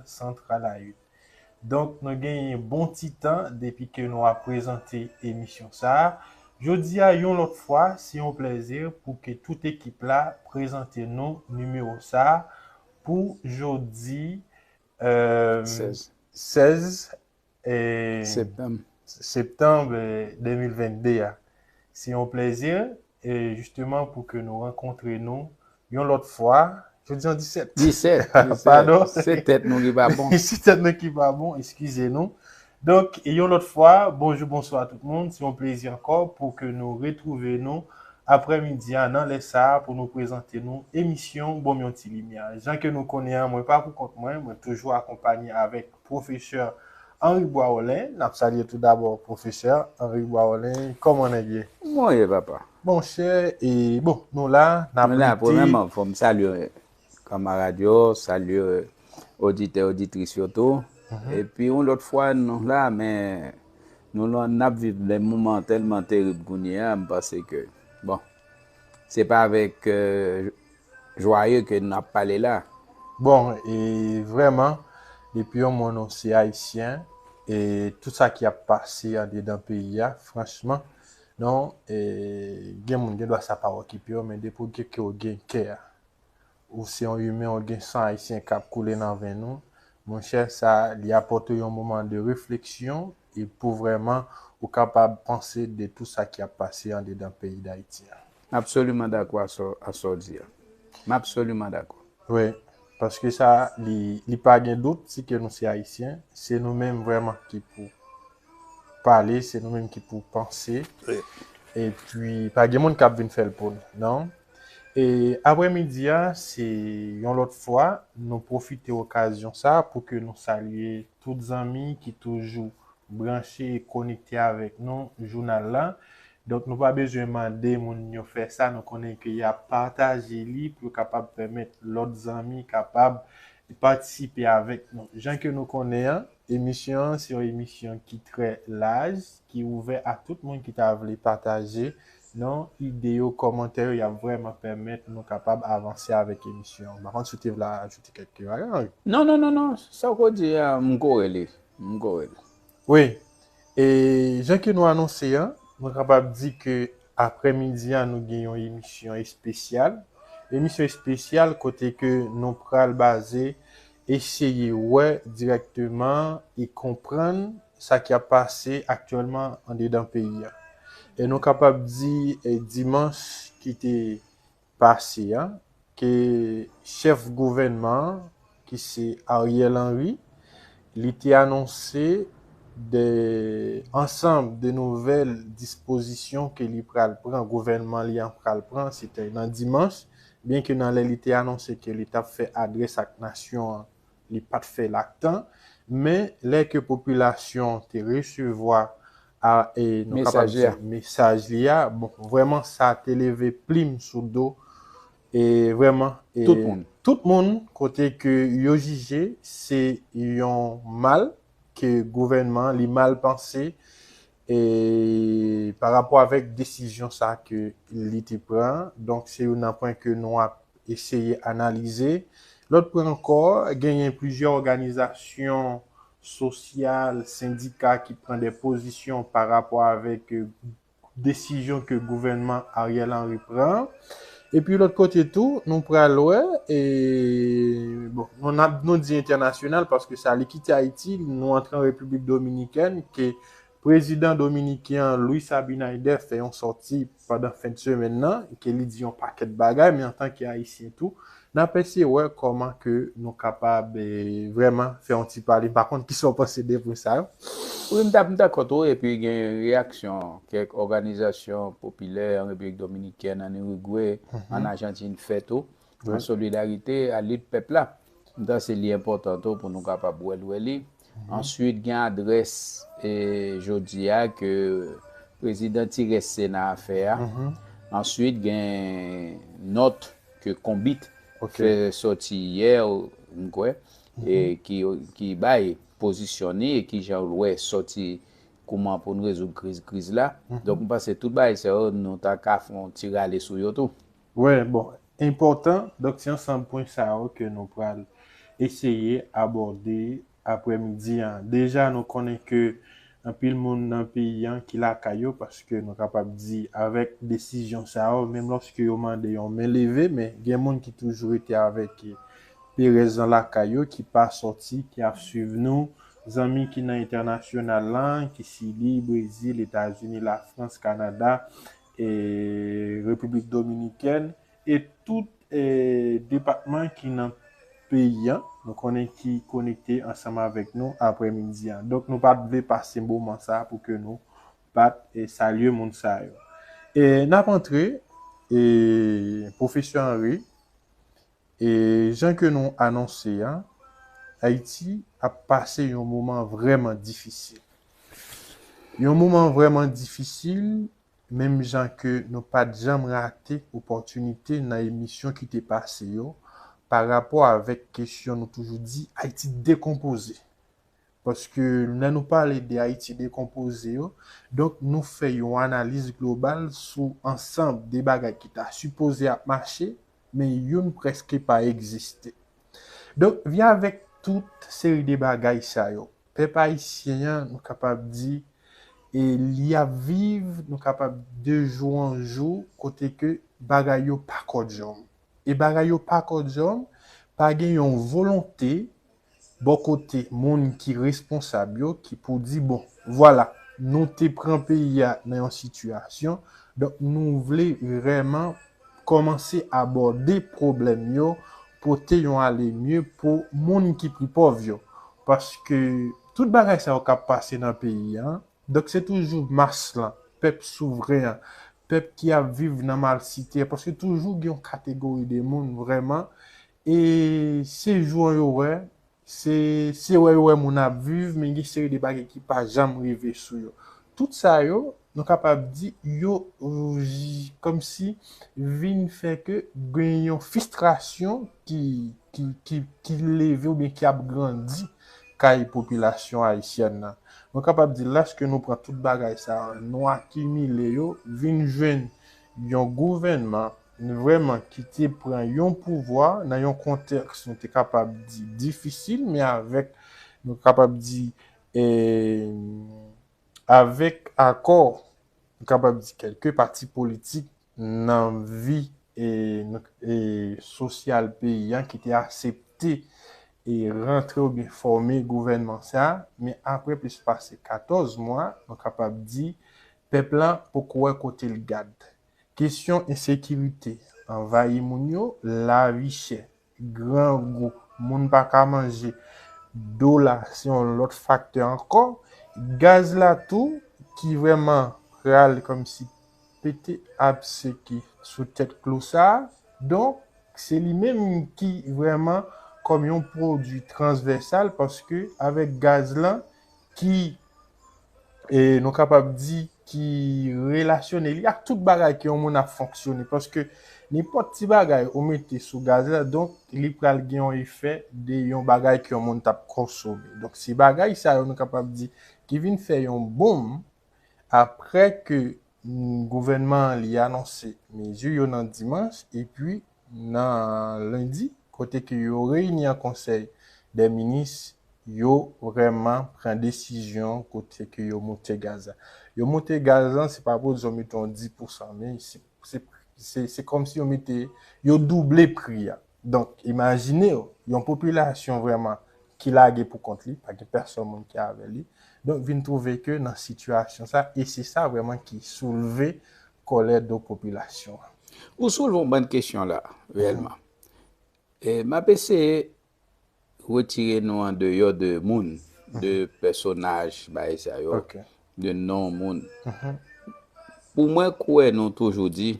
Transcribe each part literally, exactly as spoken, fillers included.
Santral a uit. Donk, nou genyen bon ti tan depi ke nou ap prezante emisyon sa a. Jodi a, yon lòt fwa, se yon plèzi pou ke tout ekip la prezante nou nimewo sa a pou jodi, euh, Sèz. sèz, eh, Septanm. septanm, eh, de mil vennde a. Se yon plèzi, eh, jisteman, pou ke nou rankontre nou yon lòt fwa. Jodi an disèt. Disèt. Padon. Se tèt nou ki pa bon. Se tèt nou ki pa bon, eskize nou. Donk, e yon lòt fwa, bonjou, bonswa tout moun. Se yon plezi ankò pou ke nou retwouve nou aprèmidi a nan lè sa a pou nou prezante nou emisyon Ban m yon ti limyè. Jan ke nou konnen an, mwen pa pou kont mwen, mwen toujou akonpanye avèk pwofesè Henri Boisrolin. N ap salye tou dabò pwofesè Henri Boisrolin. Kòman nèg ye? Mwen ye, papa. Monchè, e bon, nou la, n ap Nou la, lite. Premyèman, fò m salye kanmarad yo, salye oditè, oditris yo tou. Epi, yon lòt fwa, nou la, men nou la, n ap viv de moman tèlman terib kounye a, m panse ke, bon, se pa avèk euh, jwaye ke n ap pale la. Bon, e vrèman, depi yon moun ou se ayisyen, e tout sa ki ap pase andedan peyi a, franchman, non, e gen moun gen dwa sa pa okipe yo, men depi w gen ke w gen kè a, ou se yon imen, ou gen san ayisyen k ap koule nan venn ou, monchè, sa, li apòte yon moman de refleksyon, e pou vrèman ou kapab panse de tout sa ki ap pase andedan peyi Dayiti a. Absoliman dakò a sa, a sa w di a. M absoliman dakò. Wi, paske sa, li, li pa gen dout, si ke nou se ayisyen, se nou menm vrèman ki pou pale, se nou menm ki pou panse. Wi. Epi, pa gen moun k ap vin fè l pou nou, non? E aprèmidi a, se yon lòt fwa, nou pwofite okazyon sa pou ke nou salye tout zanmi ki toujou branche e konekte avèk nou, jounal la. Donk, nou pa bezwen mande moun yo fè sa, nou konnen ke y ap pataje li pou yo kapab pèmèt lòt zanmi kapab patisipe avèk nou. Jan ke nou konnen an, emisyon an se yon emisyon ki trè laj, ki ouvè a tout moun ki ta vle pataje, non, ide yo, kòmantè yo, y ap vrèman pèmèt nou kapab avanse avèk emisyon an. M pa konn si w te vle ajoute kèk bagay. Non, non, non, non. Sa w ko di a, m kore li. M kore li. Wi. E jan ke nou anonse an, nou kapab di ke aprèmidi a, nou gen yon emisyon espesyal. Emisyon espesyal kote ke nou pral baze, eseye wè dirèkteman e konprann sa ki ap pase aktyèlman andedan peyi a. E nou kapab di, e, dimanch ki te pase a, ke chèf gouvènman an, ki se Ariel Henry, li te anonse de ansanm de nouvèl dispozisyon ke li pral pran, gouvènman li an pral pran, se te nan dimanch, byen ke nan lè li te anonse ke li t ap fè adrès ak nasyon an, li pa t fè l ak tan, men lè ke popilasyon te resevwa a, e, nou kapab Mesaj li a. Di mesaj li a, bon, vrèman sa te leve plim sou do, e vrèman, e, Tout moun. Tout moun, kote ke yo jije se yon mal ke gouvènman li mal panse, e pa rapò avèk desizyon sa ke li te pran. Donk, se youn nan pwen ke nou ap eseye analize. Lòt pwen ankò, genyen plizyè òganizasyon sosyal, sendika ki pran de pozisyon pa rapò avèk, e, desizyon ke gouvènman Ariel Henry pran. Epi lòt kote tou, nou pral wè, e, bon, nou, n ap, nou di entènasyonal paske sa li kite Ayiti, nou antre an Repiblik Dominikèn, ke prezidan dominiken an, Luis Abinader, fè yon sòti pandan fen de semèn nan, ke li di yon pakèt bagay, men antanke Ayisyen tou, n ap eseye wè kòman ke nou kapab, e, vrèman fè yon ti pale. M pa konn kisa w panse de pwen sa yo. Wi, m t ap, m t ap dakò tou, epi gen reyaksyon kèk òganizasyon popilè an Repiblik Dominikèn, an Irigwe, an Ajantin fè tou, an solidarite a lit pèp la. M panse li enpòtan tou pou nou kapab wè l, wè li. Answit, gen adrès, e, jodi a ke prezidan ti rès Sena a fè a. Answit, gen nòt ke Konbit Ok. fè sòti yè, m kwè, e ki, ki bay pozisyon ni e kijan l wè sòti kouman pou n rezoud kriz, kriz la. Donk, m panse tout bagay sa yo, nou ta ka fè yon ti rale sou yo tou. Wi, bon, enpòtan. Donk, se ansanm pwen sa yo ke nou pral eseye abòde aprèmidi an. Deja, nou konnen ke anpil moun nan peyi an ki lakay yo, paske nou kapab di avèk desizyon sa yo, menm lòske yo mande yon men leve, men gen moun ki toujou rete avèk perèz nan lakay yo, ki pa sòti, ki ap swiv nou, zanmi ki nan entènasyonal lan, ki Chili, Brezil, Etazini, Lafrans, Kanada, e Repiblik Dominikèn, e tout e, depatman ki nan peyi an, nou konnen ki konekte ansanm avèk nou aprèmidi an. Donk, nou pa t vle pase moman sa a pou ke nou pa t e, salye moun sa yo. E, n ap antre, e, Pwofesè Henry, e, jan ke nou anonse a, Ayiti ap pase yon moman vrèman difisil. Yon moman vrèman difisil, menm jan ke nou pa t janm rate opòtinite nan emisyon ki te pase yo, pa rapò avèk kesyon nou toujou di Ayiti dekonpoze. Paske lè nou pale de Ayiti dekonpoze yo, donk nou fè yon analiz global sou ansanm de bagay ki ta sipoze ap mache, men youn prèske pa egziste. Donk, vin avèk tout seri de bagay sa yo, pèp ayisyen an, nou kapab di, e li ap viv, nou kapab, de jou an jou, kote ke bagay yo pa kòdyòm. E bagay yo pa kòdyòm, pa gen yon volonte bò kote moun ki responsab yo ki pou di, bon, vwala, nou te pran peyi a nan yon sitiyasyon, donk nou vle vrèman kòmanse abòde pwoblèm yo, pote yon ale mye pou moun ki pi pòv yo. Paske tout bagay sa yo k ap pase nan peyi a, donk se toujou mas lan, pèp souvren an, pèp ki ap viv nan malsite a, paske toujou gen yon kategori de moun vrèman, e se jou an yo wè, se, se wè yo wè moun ap viv, men gen seri de bagay ki pa janm rive sou yo. Tout sa yo, nou kapab di, yo, euh, j-, kòmsi vin fè ke gen yon fristrasyon ki, ki, ki, ki leve oubyen ki ap grandi kay popilasyon ayisyèn nan. Nou kapab di, lèske nou pran tout bagay sa yo, nou akimile yo, vin jwenn yon gouvènman vrèman ki te pran yon pouvwa nan yon kontèks, nou te kapab di, difisil, men avèk, nou kapab di, e, avèk akò, nou kapab di, kèlke pati politik nan vi, e, e, sosyal peyi a ki te aksepte e rantre oubyen fòme gouvènman sa a, men apre plis pase katòz mwa, nou kapab di, pèp la poko wè kote l gad. Kesyon ensekirite anvayi moun yo, lavi chè, grangou, moun pa ka manje, dola se yon lòt faktè ankò, gaz la tou ki vrèman pral kòmsi pete abse ki sou tèt klou sa a. Donk, se li menm ki vrèman kòm yon pwodui transvèsal, paske avèk gaz lan ki, e, nou kapab di, ki relasyone li ak tout bagay ke yon moun ap fonksyone, paske nenpòt ti bagay ou mete sou gaz la, donk, li pral gen yon efè de yon bagay ke yon moun t ap konsome. Donk, se bagay sa yo, nou kapab di, ki vin fè yon bonm apre ke, mm, gouvènman an li anonse mezi yo nan dimanch, epi nan lendi, kote ke yo reyini an konsèy dè minis, yo vrèman pran desizyon kote ke yo moute gaz la. Yo moute gaz la, se pa pou di yo mete yon dis pousan, men se, se, se, se kòmsi yo mete, yo double pri a. Donk, imajine w, yon popilasyon vrèman ki lage pou kont li, pa gen pèsòn moun ki avè li. Donk, vin twouve ke nan sitiyasyon sa, e se sa vrèman ki soulve kòlè de popilasyon an. Ou soulve yon bann kesyon la, reyèlman. E m ap eseye retire nou andeyò de moun, de pèsonaj, bagay sa yo, de non moun. Pou mwen, kwè nou toujou di,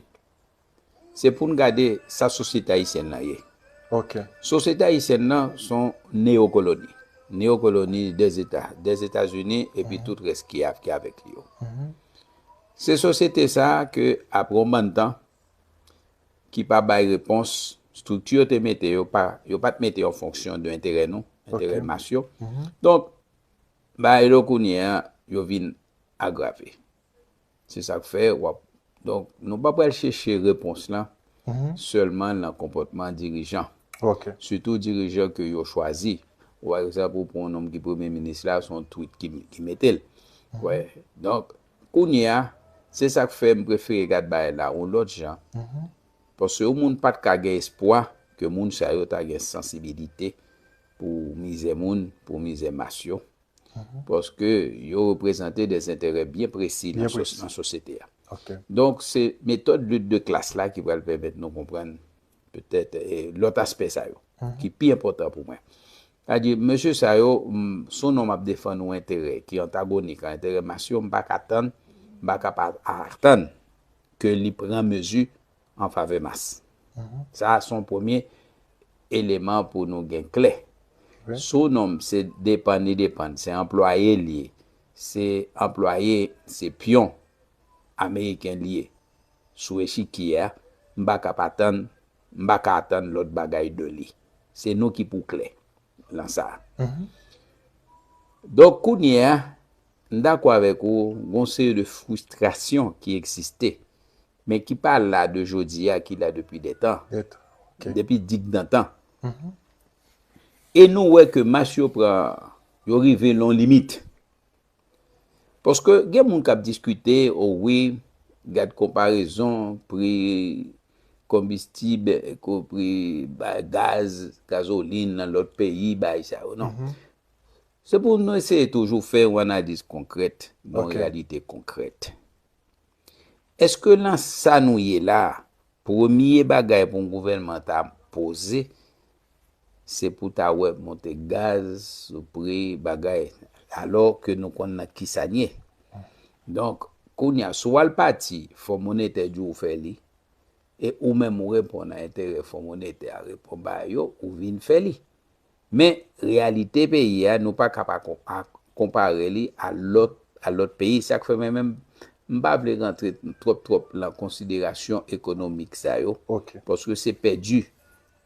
se pou n gade sa sosyete ayisyèn nan ye. Sosyete ayisyèn nan se yon neyokoloni. Neyokoloni dèzeta, dèzetazini, epi tout rès ki, a- ki avèk li yo. Se sosyete sa a ke, apre yon bann tan, ki pa bay repons, estrikti yo te mete yo pa, yo pa t mete yo an fonksyon de enterè nou, enterè mas yo. Donk, bagay yo kounye a, yo vin agrave. Se sa k fè w ap, donk, nou pa pral chèche repons lan sèlman nan konpòtman dirijan. Ok. Sitou dirijan ke yo chwazi. Ou pa egzanp, ou pran yon nonm ki premye minis la, se yon tweet ki, ki mete l. Wè. Donk, kounye a, se sa k fè m prefere gad bagay la yon lòt jan. Paske yon moun pa t ka gen espwa ke moun sa yo ta gen sansibilite pou mizè moun, pou mizè mas yo. Paske yo reprezante de enterè byen presi nan sosyete a. Donk, se metòd lit de klas la ki pral pèmèt nou konprann petèt lòt aspè sa yo, ki pi enpòtan pou mwen. Sa di, mesye sa yo, se yon nonm ap defann yon enterè ki antagonik a enterè mas yo, m pa ka tann, m pa ka pa atann ke li pran mezi an favè mas. Sa a se yon premye eleman pou nou gen klè. Si yon nonm se depann li depann, se anplwaye li ye, se anplwaye, se pyon ameriken li ye sou echikye a, m pa ka pa tann, m pa ka atann lòt bagay de li. Se nou ki pou klè nan sa a. Donk, kounye a, m dakò avèk ou, gon seri de fristrasyon ki egziste, men ki pa la de jodi a, ki la depi de tan, depi digdantan. E nou wè ke mas yo pran, yo rive yon limit. Paske gen moun k ap diskite, o wi, gad konparezon, pri konbistib, pri ba-, gaz, gazolin nan lòt peyi, bagay sa yo, non. Se pou nou eseye toujou fè yon analiz konkrèt, yon reyalite konkrèt. Èske nan sa nou ye la, premye bagay pou yon gouvènman ta poze, se pou ta wè monte gaz, sou pri, bagay, alò ke nou konn nan kisa n ye. Donk, kounye a, si w al pati Fon Monetè di w fè li, e ou menm ou reponn a enterè Fon Monetè a, reponn ba yo, ou vin fè li. Men, reyalite peyi a, nou pa ka pa kon-, a, konpare li a lòt, a lòt peyi. Sa k fè mwen menm, m pa vle rantre twòp, twòp nan konsiderasyon ekonomik sa yo, paske se pèdi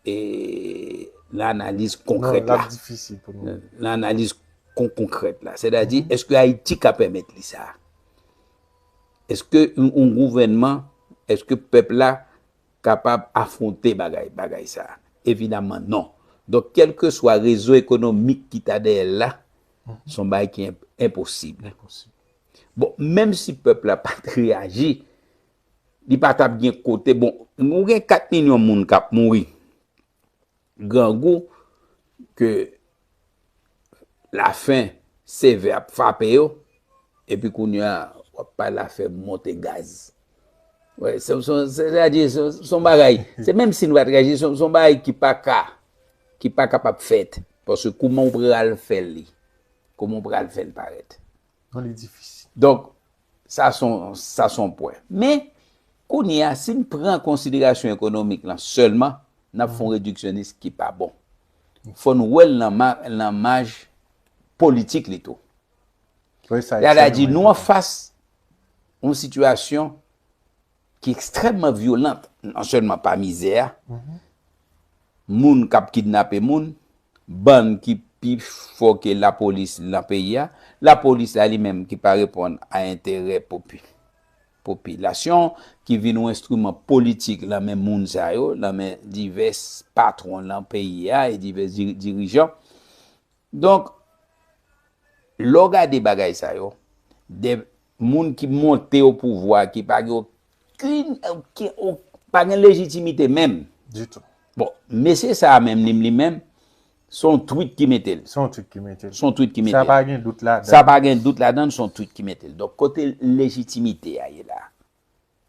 e, nan analiz konkrèt la. Nan analiz kon-, konkrèt la. Sètadi, èske Ayiti ka pèmèt li sa? Èske yon, yon gouvènman, èske pèp la kapab afwonte bagay, bagay sa? Evidaman, non. Donk, kèlkeswa rezo ekonomik ki ta dèyè l la, se yon bagay ki enp-, enposib. Bon, menm si pèp la pa t reyaji, li pa t ap gen kote. Bon, nou gen kat milyon moun k ap mouri grangou, ke lafen sevè ap frape yo, epi kounye a, w ap pale afè monte gaz. Wè, se, se, sètadi, se, se yon bagay, se menm si nou pa t reyaji, se, se yon bagay ki pa ka, ki pa kapab fèt. Paske kouman w pral fè li? Kouman w pral fè l parèt? Non, li difisil. Donk, sa se yon, sa se yon pwen. Men, kounye a, si n pran konsiderasyon ekonomik lan sèlman, n ap fè yon rediksyonis ki pa bon. Fò n wè l nan ma-, nan maj politik li tou. Sètadi, nou anfas yon sitiyasyon ki ekstrèmman vyolan, non sèlman pa mizè a, moun k ap kidnape moun, bann ki pi fò ke lapolis nan peyi a, lapolis la li menm ki pa reponn a enterè popi-, popilasyon, ki vin yon enstriman politik nan men moun sa yo, nan men divès patwon nan peyi a e divès diri-, dirijan. Donk, lè w gade bagay sa yo, de moun ki monte o pouvwa, ki pa gen okenn, okenn, o-, pa gen lejitimite menm. Ditou. Bon, mesye sa a menm, li, li menm, se yon tweet ki mete l. Se yon tweet ki mete l. Se yon tweet ki mete l. Sa pa gen dout ladan. Sa pa gen dout ladan l, se yon tweet ki mete l. Donk, kote lejitimite a ye la?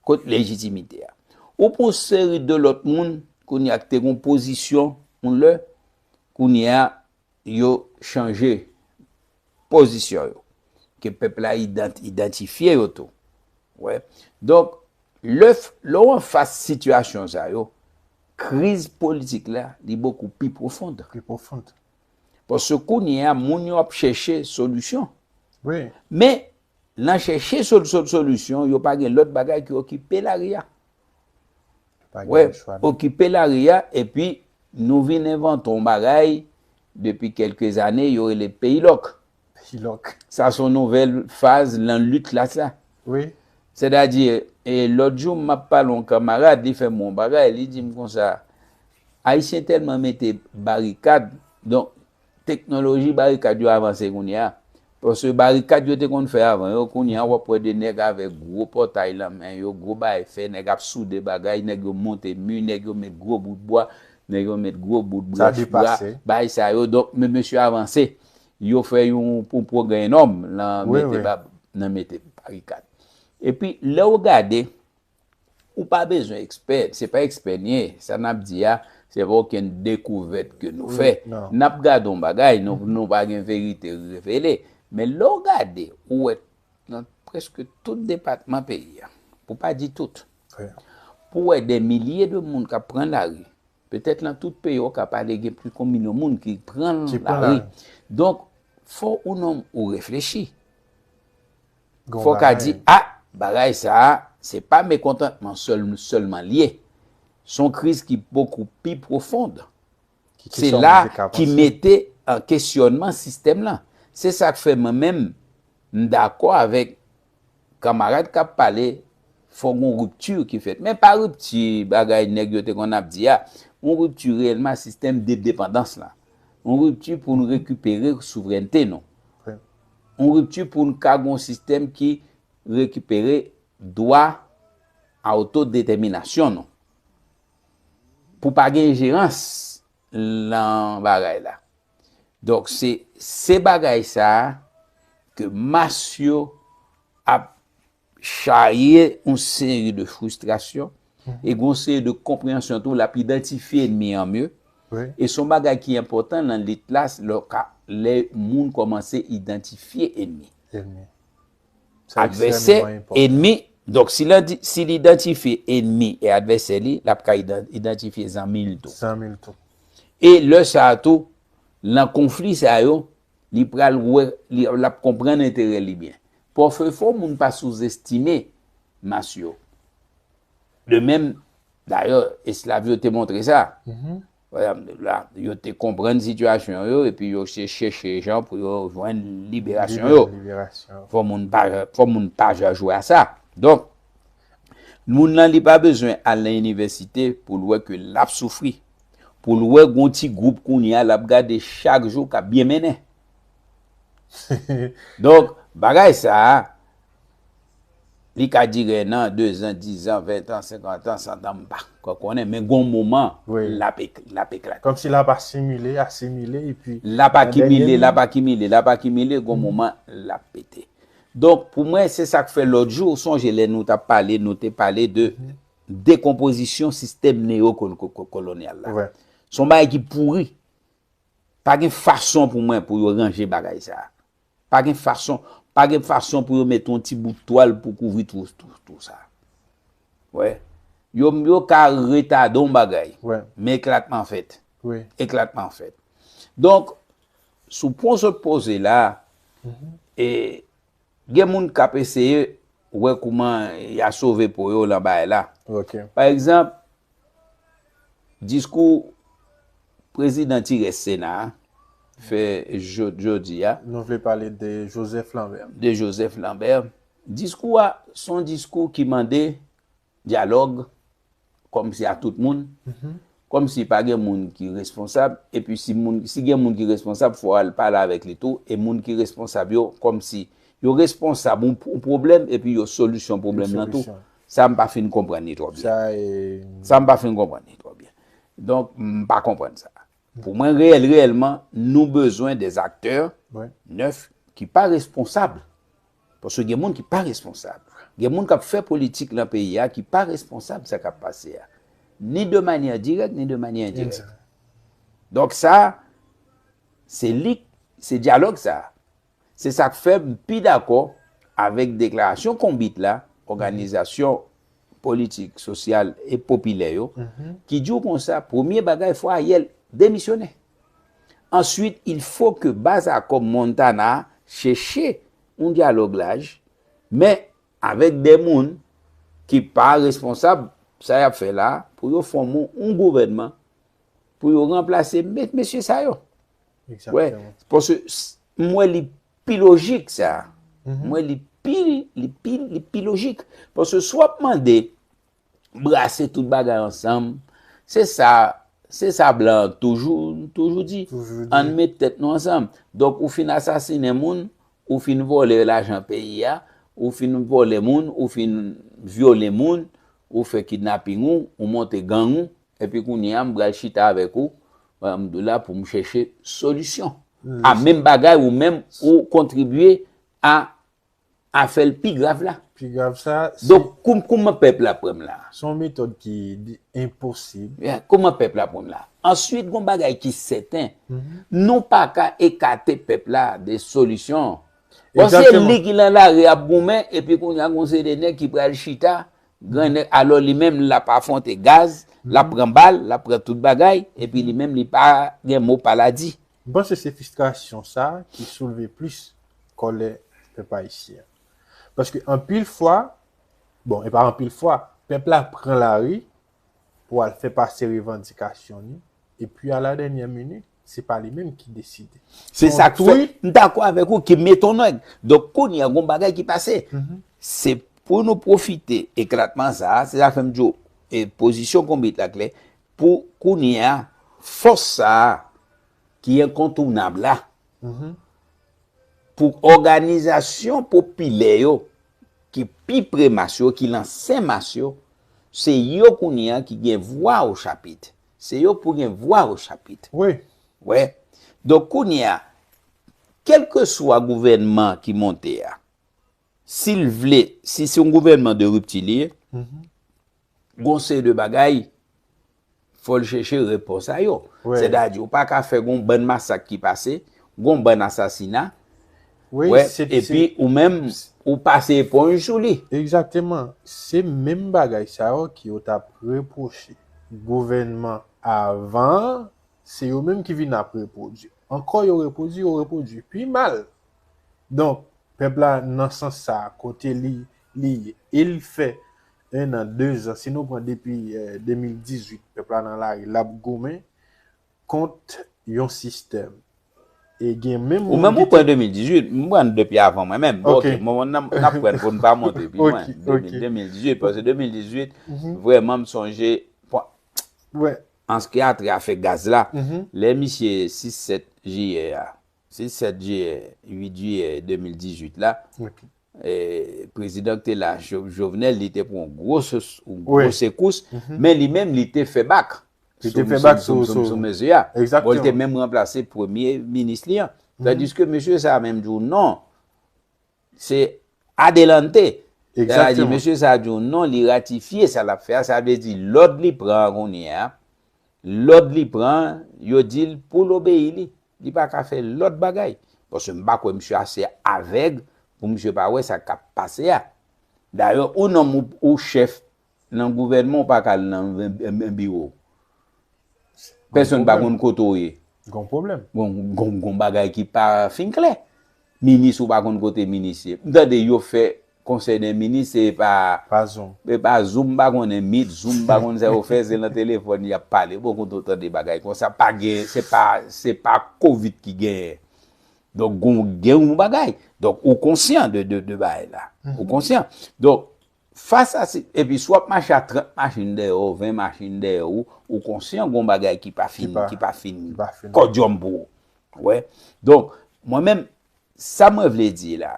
Kot lejitimite a? Ou pran yon seri de lòt moun, kounye a ki te gen pozisyon, yon lè, kounye a, yo chanje pozisyon yo. Ke pèp la idant-, idantifye yo tou. Wè. Donk, lè f-, lè w anfas sitiyasyon sa yo, kriz politik la, li bokou pi pwofond. Pi pwofond. Paske kounye a, moun yo ap chèche solisyon. Wi. Men, nan chèche sol-, sol-, solisyon, yo pa gen lòt bagay ke okipe lari a. Pa gen lòt chwa, non. Okipe lari a, epi nou vin envante yon bagay, depi kèlke zane, yo rele peyi lòk. Peyi lòk. Sa se yon nouvèl faz nan lit la, sa. Wi. Sètadi, e, lòt jou, m ap pale yon kanmarad, li fè m yon bagay, li di m konsa, Ayisyen tèlman mete barikad, donk, teknoloji barikad yo avanse kounye a. Paske barikad yo te konn fè avan yo, kounye a w ap wè de nèg avèk gwo pòtay nan men yo, gwo bagay fè, nèg ap soude bagay, nèg yo monte mi, nèg yo met gwo bout bwa, nèg yo met gwo bout branch bwa, bagay sa yo. Donk, men mesye avanse. Yo fè yon pwogrè enòm nan mete, nan mete barikad. Epi, lè w gade, ou pa bezwen ekspè, se pa ekspè n ye, sa n ap di a, se pa okenn dekouvèt ke nou fè. N ap gade yon bagay, nou, nou pa gen verite revele. Men lè w gade, ou wè nan prèske tout depatman peyi a, pou pa di tout, pou wè de milye de moun k ap pran lari, petèt nan tout peyi a, w ka pale gen plis ke yon milyon moun ki pran lari. Donk, fò ou menm ou reflechi. Fò w ka di, a, bagay sa a, se pa mekontantman sèl, sèlman l ye. Se yon kriz ki bokou pi pwofon. Se la ki mete an kesyònman sistèm lan. Se sa k fè mwen menm, m dakò avèk kanmarad k ap pale, fò gon ripti ki fèt. Men pa ripti bagay nèg yo te konn ap di a, yon ripti reyèlman sistèm de depandans lan. Yon ripti pou nou rekipere souvrènte nou. Yon ripti pou n ka gon sistèm ki rekipere dwa a otodetèminasyon nou. Pou pa gen enjerans nan bagay la. Donk, se, se bagay sa a ke mas yo ap charye yon seri de fristrasyon e gon seri de konpreyansyon tou, l ap idantifye ènmi an mye. E se yon bagay ki enpòtan nan lit la, lè, lè moun kòmanse idantifye ènmi. Advèsè, ènmi. Donk, si l, si l idantifye ènmi e advèsè li, l ap ka idan-, idantifye zanmi l tou. Zanmi l tou. E lè sa a tou, nan konfli sa yo, li pral wè, li, l ap konprann enterè li byen. Pafè fò moun pa souzestime mas yo. De menm, dayè, esklav yo te montre sa. Yo te konprann sitiyasyon yo, epi yo chèche jan pou yo jwenn liberasyon yo. Fò moun pa, fò moun pa jwe a sa. Donk, moun nan li pa bezwen al nan inivèsite pou l wè ke l ap soufri. Pou l wè gon ti gwoup kounye a, l ap gade chak jou k ap byen mennen. Donk, bagay sa a, li ka dire nan dezan, dizan, ventan, senkantan, santan, m pa ka konnen, men gon moman, l ap ek-, l ap eklate. Kòmsi l ap asimile, asimile, epi l ap akimile, l ap akimile, l ap akimile, gon moman, l ap pete. Donk, pou mwen, se sa k fè lòt jou, ou sonje lè nou t ap pale, nou te pale de dekonpozisyon sistèm neyokolonyal la. Se yon bagay ki pouri. Pa gen fason pou mwen pou yo ranje bagay sa a. Pa gen fason, pa gen fason pou yo mete yon ti bout twal pou kouvri twou, twou, twou sa a. Wè. Yo, yo ka retade yon bagay. Men eklatman fèt. Eklatman fèt. Donk, sou pwen w sot poze la, e, gen moun k ap eseye wè kouman y a sove po yo nan bagay la. Pa egzanp, diskou prezidan ti rès Sena a fè jodi a. Nou vle pale de Joseph Lambert. De Joseph Lambert. Diskou a, se yon diskou ki mande dyalòg, kòmsi a tout moun, kòmsi pa gen moun ki responsab, epi si moun, si gen moun ki responsab, fò al pale avèk li tou, e moun ki responsab yo, kòmsi yo responsab yon, yon pwoblèm, epi yo solisyon pwoblèm nan tou. Sa m pa fin konprann li twò byen. Sa, e, sa m pa fin konprann li twò byen. Donk, m pa konprann sa. Pou mwen, reyèl, reyèlman, nou bezwen de aktè nèf ki pa responsab. Paske gen moun ki pa responsab. Gen moun k ap fè politik nan peyi a ki pa responsab sa k ap pase a. Ni de manyè dirèk, ni de manyè endirèk. Donk sa, se li, se dyalòg sa. Se sa k fè m pi dakò avèk deklarasyon Konbit la, òganizasyon politik, sosyal e popilè yo, ki di w konsa, premye bagay, fò Ariel demisyonnen. Answit, il faut que baz akò Montana a chèche yon dyalòg laj, men avèk de moun ki pa responsab sa y ap fè la, pou yo fòme yon gouvènman, pou yo ranplase me-, mesye sa yo. Wè, paske s-, m wè li pi lojik sa. M wè li pi, li pi, li pi lojik. Paske si w ap mande brase tout bagay ansanm, se sa Se sa blan an toujou, toujou di. Toujou di. Ann met tèt nou ansanm. Donk, ou fin asasinen moun, ou fin vòlè lajan peyi a, ou fin vòlè moun, ou fin vyole moun, ou fè kidnaping ou, ou monte gang ou, epi kounye a m pral chita avèk ou, Alhamdoulilah, pou m chèche solisyon. A menm bagay ou menm ou kontribye a a fè l pi grav la. Pi grav sa, se Donk, koum- kouman pèp la pran m la? Se yon metòd ki di- enposib. Yeah, kouman pèp la pran m la? Answit, gon bagay ki sèten. Nou pa ka ekate pèp la de solisyon. Bon, se Egzakteman. Li ki nan lari ap goumen, epi kounye a gon seri de nèg ki pral chita, gran nèg, alò li menm l ap afwonte gaz, l ap pran bal, l ap pran tout bagay, epi li menm li pa gen mo pa l a di. M panse se fristrasyon sa ki soulve plis kòlè pèp ayisyen an. Paske anpil fwa, bon, e pa anpil fwa, pèp la pran lari pou al fè pase revandikasyon li, epi a la dènyè minit, se pa li menm ki deside. Se sa k fè, m dakò avèk ou, ki metonèg. Donk, kounye a, gon bagay ki pase. Se pou nou pwofite eklatman sa a, se sa fè m di w, e, pozisyon Konbit la klè, pou kounye a, fòs sa a, ki enkontounab la, pou òganizasyon popilè yo, ki pi pre mas yo, ki lan sen mas yo, se yo kounye a ki gen vwa o chapit. Se yo pou gen vwa o chapit. Wi. Wè. Donk, kounye a, kèlkeswa gouvènman ki monte a, si l vle, si se yon gouvènman de ripti li ye, gon seri de bagay, fò l chèche repons a yo. Wi. Sètadi, ou pa ka fè gon bann masak ki pase, gon bann asasina, Wi, wè, se- epi se- ou menm, ou pase eponj sou li. Egzakteman. Se menm bagay sa yo ki yo t ap repwoche gouvènman avan an, se yo menm ki vin ap repwodui. Ankò yo repwodui, yo repwodui pi mal. Donk, pèp la nan sans sa a, kote li, li ye, e l fè en an, de zan, si nou pran depi, eh, de mil dizuit, pèp la nan lari, l ap goumen kont yon sistèm. E gen menm Ou moun menm ki ou pran te de mil dizuit, m pran depi avan mwen menm. Bon, Ok. Ok, bon, n ap, n ap pran pou n pa monte pi lwen. Ok, ok. De mil dizuit, paske de mil dizuit, Mhm. vrèman, m sonje, bon, Wè. An se ki a trè afè gaz la, Mhm. lè misye sis sèt jiyè a, sis sèt jiyè, uit jiyè de mil dizuit la, Ok. eh, prezidan ki te la, Jo- Jovenel, li te pran yon gwo se- yon gwo Wi. sekous, Mhm. men li menm, li te fè bak Li sou- te fè sou- bak sou- sou- sou- sou mesye a. Egzakteman. Bon, li te menm ranplase premye minis li an. Mhm. Tandiske mesye sa a menm di w non, se adelante. Sa vle di, Egzakteman. mesye sa a di w non, li ratifye sa l ap fè a, sa vle di lòd li pran an kounye a, lòd li pran an, yo di l pou l obeyi li. Li pa ka fè lòt bagay. Paske m pa kwè misye ase avèg pou misye pa wè sa k ap pase a. Dayè, ou nonm ou, ou chèf nan gouvènman, ou pa ka al nan en, en, en biwo. Pèsonn pa konn kote w ye. Gon pwoblèm. Gon, gon, gon bagay ki pa fin klè. Minis ou pa konn kote minis ye. M tande yo fè konsèy dè minis, se pa Pa Zoom. se pa Zoom, m pa konnen Meet, Zoom, m pa konn sa yo fè, se nan telefòn y ap pale. Bon, kote w tande bagay konsa, pa gen, se pa, se pa kovid ki genyen. Donk, gon, gen yon bagay. Donk, ou konsyan de, de, de bagay la. Ou konsyan. Donk, fas a si, epi si w ap mache a trant machin dèyè w, ven machin dèyè w, ou konsyan gon bagay ki pa fin, Ki pa- ki pa fin ki pa fin. kòdyòm pou ou. Wè. Donk, mwen menm, sa mwen vle di la,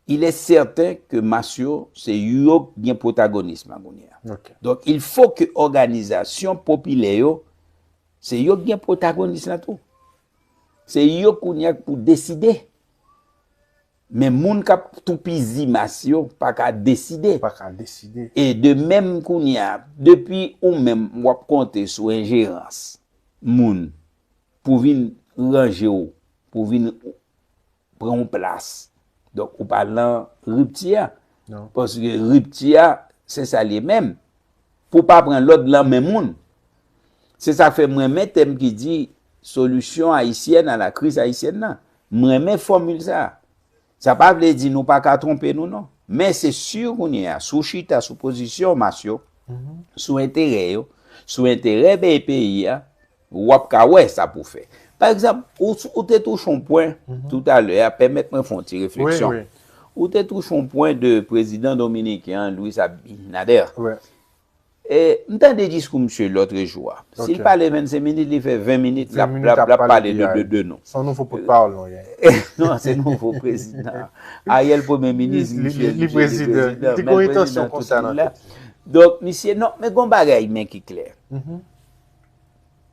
il est certain que mas yo, se yo k gen pwotagonis la kounye a. Ok. Donk, il faut que òganizasyon popilè yo, se yo k gen pwotagonis la tou. Se yo kounye a k pou deside. Men moun k ap toupizi mas yo pa ka deside. Pa ka deside. E de menm kounye a, depi ou menm w ap konte sou enjerans moun pou vin ranje w, pou vin pran yon plas. Donk, ou pa lan ripti a. Non. Paske ripti a, se sa l ye menm. Pou pa pran lòd lan men moun. Se sa k fè m renmen tèm ki di, solution haïtienne à la crise haïtienne nan. M renmen fòmil sa. Sa pa vle di nou pa ka twonpe nou, non. Men se si kounye a, si w chita sou pozisyon mas yo, Mhm. sou enterè yo, sou enterè peyi, peyi a, w ap ka wè sa pou fè. Pa egzanp, ou, ou te touche yon pwen Mhm. toutalè a, pèmèt mwen fè yon ti refleksyon. Wi, wi. Ou te touche yon pwen de prezidan dominiken an, Luis Abinader. Wi. E, m tande diskou misye lòt jou a. Si l pale vennsenk minit, li fè ven minit, l ap, l ap, l ap pale de, de, de nou. Se yon nouvo pòtpawòl nou ye. Non, se nouvo prezidan. Ariel premye minis, misye, li prezidan. Li te gen entansyon konsa nan tèt li. Donk, misye, non, men gon bagay, men ki klè.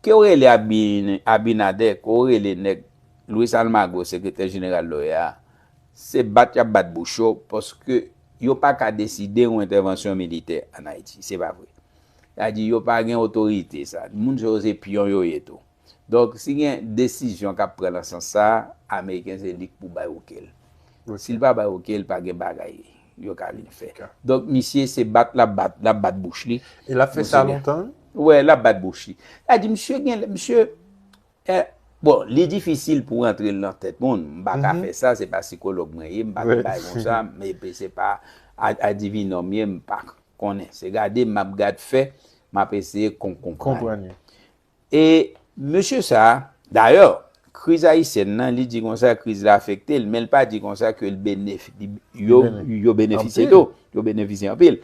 Ke w rele Abin-, Abinader, ke w rele nèg Luis Almagro, sekretè jeneral l'OEA, se bat y ap bat bouch yo, paske yo pa ka deside yon entèvansyon militè ann Ayiti. Se pa vre. Sa di, yo pa gen otorite sa. Moun sa yo se pyon yo ye tou. Donk, si gen desizyon k ap pran nan sans sa, Ameriken se li k pou bay oke l. Si l pa bay oke l, pa gen bagay yo ka vin fè. Donk, misye se bat l ap bat, l ap bat bouch li. E l ap fè sa lontan? Wi, l ap bat bouch li. Sa di, misye gen, misye, eh, bon, li difisil pou rantre l nan tèt moun. M pa ka fè sa, se pa sikològ mwen ye, m pa ka bay konsa, men se pa a, adivinò m ye, m pa konnen. Se gade m ap gad fè, m ap eseye kon-, konprann. Konprann. E mesye sa, dayè, kriz ayisyèn nan, li di konsa kriz la afekte l, men l pa di konsa ke l benefi-, li, yo, yo benefisye tou. Yo benefisye anpil.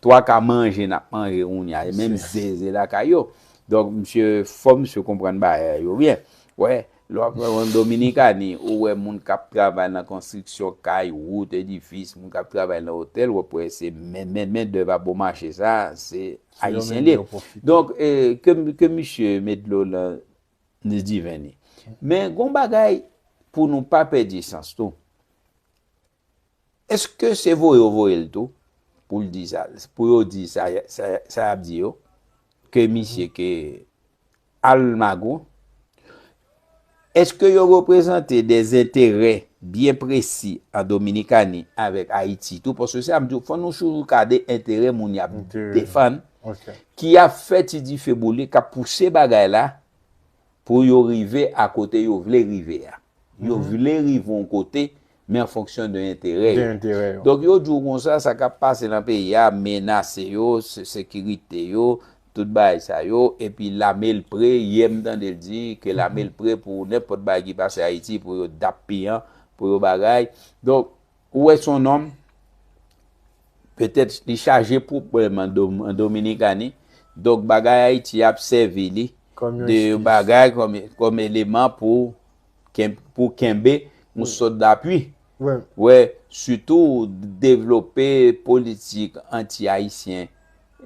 Twa ka manje n ap manje kounye a, e menm zeze lakay yo. Donk, misye, fò misye konprann bagay yo byen. Wè, lè w ap pran Dominikani, ou wè moun k ap travay nan konstriksyon kay, wout, edifis, moun k ap travay nan otèl, w ap wè se men, men, men dèv a bon mache sa, se ayisyen li ye. Donk, eh, ke, ke misye met dlo nan, nan diven li. Men gon bagay pou nou pa pèdi sans tou. Èske se voye yo voye l tou pou l di sa, pou yo di sa, sa, sa y ap di yo, ke misye ke Almagro, èske yo reprezante de enterè byen presi an Dominikani avèk Ayiti tou? Paske sa m di w, fò nou toujou gade enterè moun y ap defann, ki ap fè ti dife boule, k ap pouse bagay la pou yo rive a kote yo vle rive a. Yo vle rive yon kote, men an fonksyon de enterè yo. Donk, yo di w konsa, sa k ap pase nan peyi a, menase yo, se-, sekirite yo, tout bagay sa yo, epi lame l pre, yè m tande l di ke lame l pre pou nenpòt bagay ki pase Ayiti, pou yo dap piyan, pou yo bagay. Donk, ou wè se yon nonm, petèt li chaje pwoblèm an Dom-, an Dominikani. Donk, bagay Ayiti ap sèvi li de bagay kòm, kòm eleman pou ken-, pou kenbe yon sòt dapui. Wè, sitou devlope politik anti-ayisyen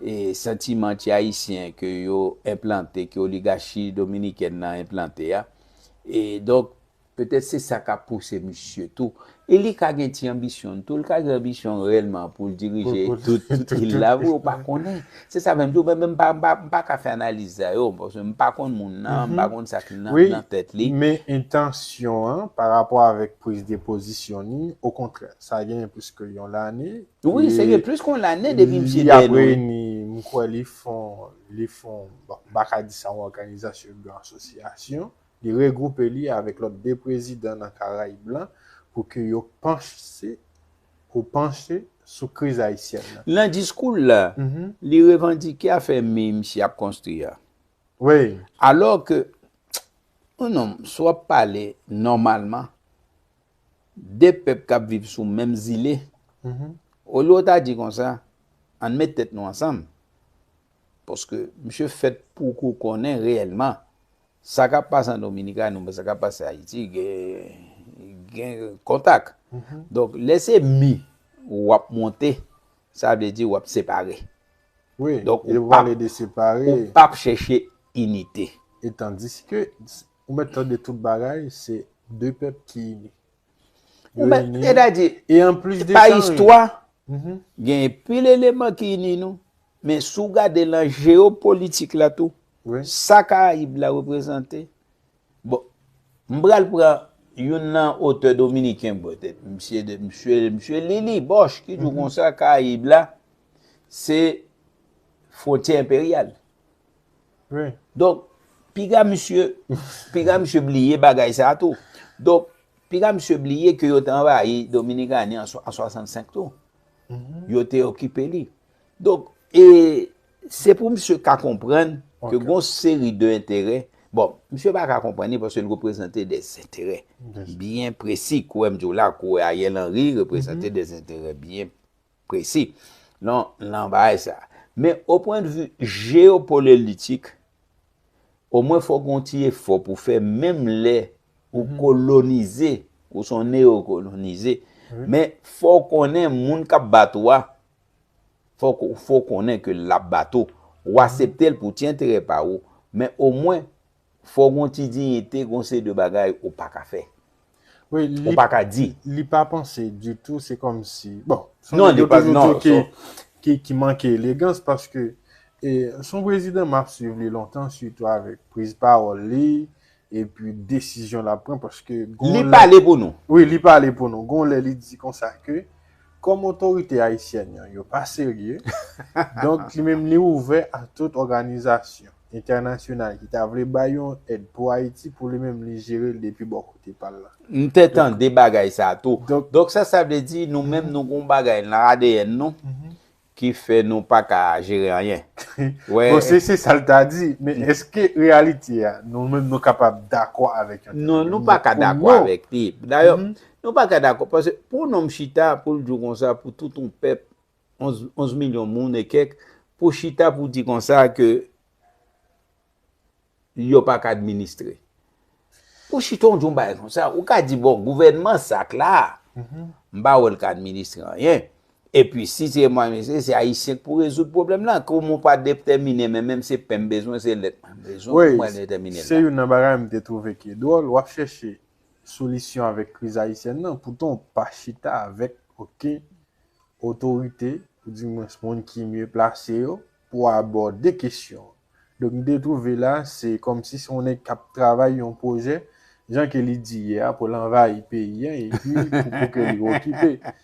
e santiman anti-ayisyen ke yo enplante, ke oligachi dominikèn nan enplante a. E donk, petèt se sa k ap pouse misye tou. E li ka gen ti anbisyon l tou, li ka gen anbisyon reyèlman pou l dirije tout, tout il la, wi, ou pa konnen. Se sa menm tou, men, men m pa, m pa, m pa ka fè analiz sa yo, paske m pa konn moun nan, m pa konn sa k nan, nan tèt li. Men entansyon an, pa rapò avèk priz de pozisyon li, okontrè, sa gen plis ke yon lane. Wi, se gen plis ke yon lane depi misye dèyè nou, wi. Li ap reyini, m kwè li fon, li fon, bon, m pa ka di sa yon òganizasyon, yon asosyasyon. Li regwoupe li avèk lòt de prezidan nan Karayib lan pou ke yo panche, pou panche sou kriz ayisyèn nan. Nan diskou l la, li revandike afè mi misye ap konstwi a. Wi. Alò ke, oh non, si w ap pale nòmalman, de pèp k ap viv sou menm zile, olye w ta di konsa, ann met tèt nou ansanm. Paske misye fèt pou kou konnen reyèlman sa k ap pase an Dominikani oubyen sa k ap pase Ayiti, gen, gen kontak. Donk, lè se mi w ap monte, sa vle di w ap separe. Wi, donk, ou p ap, ou p ap chèche inite. E tandiske, ou mèt tande tout bagay, se de pèp ki ini. Ou mèt, sètadi, e an plis de pa sa, istwa, gen pil eleman ki ini nou, men si w gade nan jeyopolitik la tou, sa Karayib la reprezante, bon, m pral pran youn nan otè dominiken, bon, petèt, misye de, misye, misye Lili Boch, ki di w konsa, Karayib la, se fwontyè enperyal. Wi. Donk, piga misye, piga misye bliye bagay sa a tou. Donk, piga misye bliye ke yo te anvayi Dominikani an swa-, an swasannsenk tou. Yo te okipe li. Donk, e se pou misye ka konprann ke gon seri de enterè. Bon, misye pa ka konprann li paske l reprezante de enterè byen presi. Kou wè m di w la, kou wè Ariel Henry reprezante de enterè byen presi. Non, nan bagay sa. Men o pwendvi jeyopolitik, omwen fòk gon ti efò pou fè, menm lè ou kolonize, ou se yon neyokolonize. Men fò w konnen moun k ap bat ou a, fò w konnen ke l ap bat ou. Ou aksepte l pou ti enterè pa ou, men omwen fò w gon ti diyite, gon seri de bagay ou pa ka fè. Ou pa ka di. Li pa panse ditou, se kòmsi, bon, se yon nèg yo toujou di ki, ki, ki manke elegans, paske e, se yon prezidan m ap swiv li lontan, sitou avèk priz pawòl li, epi desizyon l ap pran, paske gon Li pale pou nou. Wi, li pale pou nou. Gon lè li di konsa ke, kòm otorite ayisyèn yo, yo pa serye, donk li menm li ouvè a tout òganizasyon entènasyonal ki ta vle bay yon èd pou Ayiti, pou li menm li jere l depi bò kote pa l la. M te tande bagay sa tou. Donk sa, sa vle di nou menm nou gon bagay nan A D N nou ki fè nou pa ka jere anyen. Bon, se se sa l ta di, men èske reyalite a, nou menm nou kapab dakò avèk yon tèl... Non, nou pa ka dakò avèk li. Dayè, nou pa ka dakò, paske pou yon nonm chita, pou l di w konsa, pou tout yon pèp, onz milyon moun e kèk, pou chita pou di konsa ke yo pa ka administre. Pou chita w di yon bagay konsa, ou ka di, bon, gouvènman sa k la a, m pa wè l ka administre anyen. Epi si se mwen administre, se Ayisyen k pou rezoud pwoblèm lan. Kòman w pa detèmine, men menm se pen m bezwen, se lèt mwen bezwen pou mwen detèmine l la. Se youn nan bagay m te twouve ki dwòl, w ap chèche solisyon avèk kriz ayisyèn nan, poutan w pa chita avèk okenn otorite, oudimwens moun ki mye plase yo, pou abòde kesyon an. Donk, m te twouve la, se kòmsi se yon nèg k ap travay yon pwojè, jan ke li di yè a, pou l anvayi peyi an, epi pou, pou ke li okipe.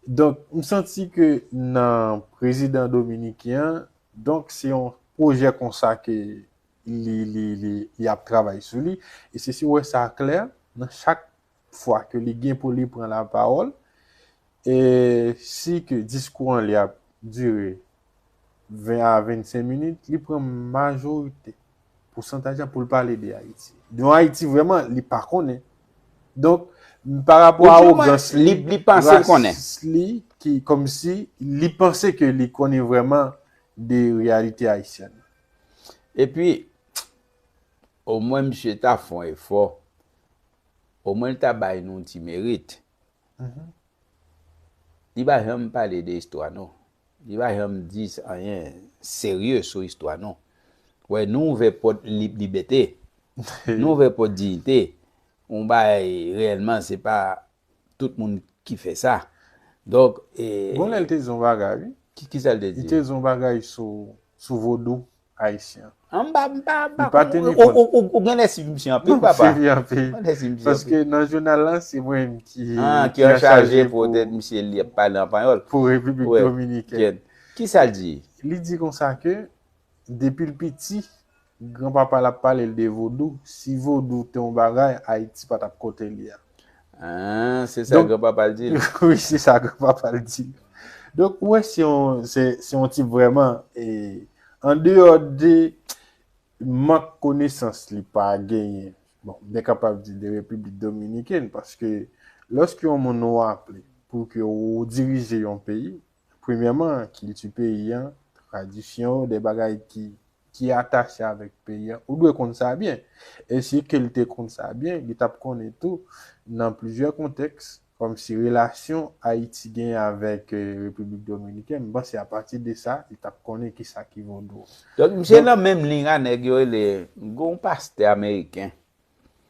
Donk, m santi ke nan prezidan dominiken an, donk, se yon pwojè konsa ke li, li, li, li ap travay sou li. E se si w wè sa klè, nan chak fwa ke li gen pou li pran lapawòl, e si ke diskou an li ap dire ven a vennsenk minit, li pran majorite pousantaj la pou l pale de Ayiti. De yon Ayiti vrèman li pa konnen. Donk, pa rapò a awogans li, li panse l konnen. Li, ki kòmsi li panse ke li konnen vrèman de reyalite ayisyèn. Epi, omwen misye ta fè yon efò, omwen l ta bay nou ti merit. Li pa janm pale de istwa nou. Li pa janm di anyen serye sou istwa nou. Wè, nou ouvè pòt lib, libète. Nou ouvè pòt diyite. Yon bagay reyèlman, se pa tout moun ki fè sa. Donk, e... Gon lè l te di yon bagay, wi. Ki, ki sa l te di? Li te di yon bagay sou, sou vodou ayisyen. An, m pa, m pa, m pa konprann. Ou, ou, ou, ou genlè swiv misye anpil, papa. Non, m swiv li anpil. Ou genlè swiv misye anpil. Paske nan jounal la, se mwen menm ki, ki an chaje pou tèt misye li ap pale an panyòl. Pou Repiblik Dominikèn. Ki sa l di? Li di konsa ke, depi l piti, granpapa l ap pale l de vodou. Si vodou te yon bagay, Ayiti pa t ap kote l ye a. Ah, se sa granpapa l di l. Wi, se sa granpapa l di l. Donk, ou wè, se yon, se, se yon tip vrèman, e, andeyò de mank konesans li pa genyen, bon, m te kapab di de Repiblik Dominikèn, paske lòske yon moun ou aple pou ke ou dirije yon peyi, premyèman, kilti peyi an, tradisyon yo, de bagay ki, ki atache avèk peyi an, ou dwe konn sa byen. E si ke l te konn sa byen, li t ap konnen tou, nan plizyè kontèks, kòmsi relasyon Ayiti gen avèk, e, Repiblik Dominikèn, m panse apati de sa, li t ap konnen kisa ki vodou. Donk, misye nan menm liy a nèg yo rele, gon pastè ameriken,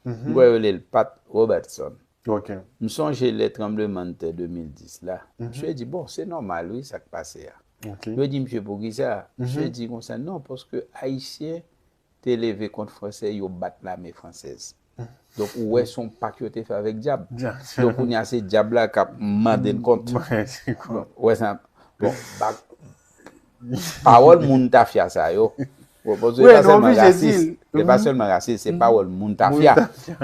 m kwè yo rele l Pat Robertson. M sonje lè tranblemanntè de mil dis la. Misye di, bon, se nòmal, wi, sa k pase a. Yo di misye, poukisa? Misye di konsa, non, paske Ayisyen te leve kont Fransè, yo bat lame fransèz. Donk, ou wè, se yon pak yo te fè avèk dyab. Donk, kounye a, se dyab la k ap mande n kont. Ou wè sa? Bon, bak, pawòl moun tafya sa yo. Bon, bon, se pa sèlman rasis. Se pa sèlman rasis, se pawòl moun tafya.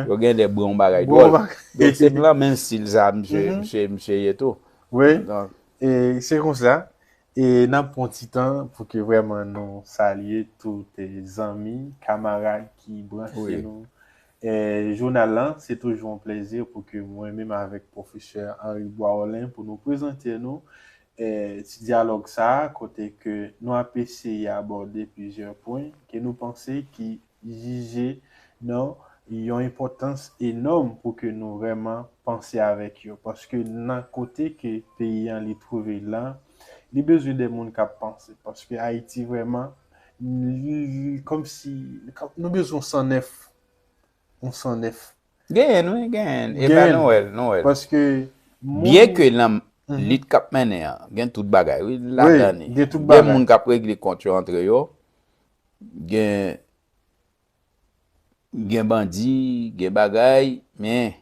Yo gen de bon bagay dwòl. Donk, se nan menm stil sa, misye, misye, misye ye tou. Wi. E se konsa. E n ap pran ti tan pou ke vrèman nou salye tout, e, zanmi, kamarad ki branche nou. E, jounal lan, se toujou yon plezi pou ke mwen menm avèk pwofesè Henri Boisrolin pou nou prezante nou eh, ti dyalòg sa a, kote ke nou ap eseye abòde plizyè pwen ke nou panse ki jije nan yon enpòtans enòm pou ke nou vrèman panse avèk yo. Paske nan kote ke peyi an li twouve l la, li bezwen de moun k ap panse. Paske Ayiti vrèman, li, li, kòmsi, nou bezwen yon san nèf. Yon san nèf. Genyen, wi, genyen. E pa Genyen. nou wè l, nou wè l. Paske moun Byen ke nan Mhm. lit k ap mennen an, gen tout bagay, wi, Wi, ladan li. gen tout Gen bagay. moun k ap regle kont yo antre yo. Gen, gen bandi, gen bagay, men,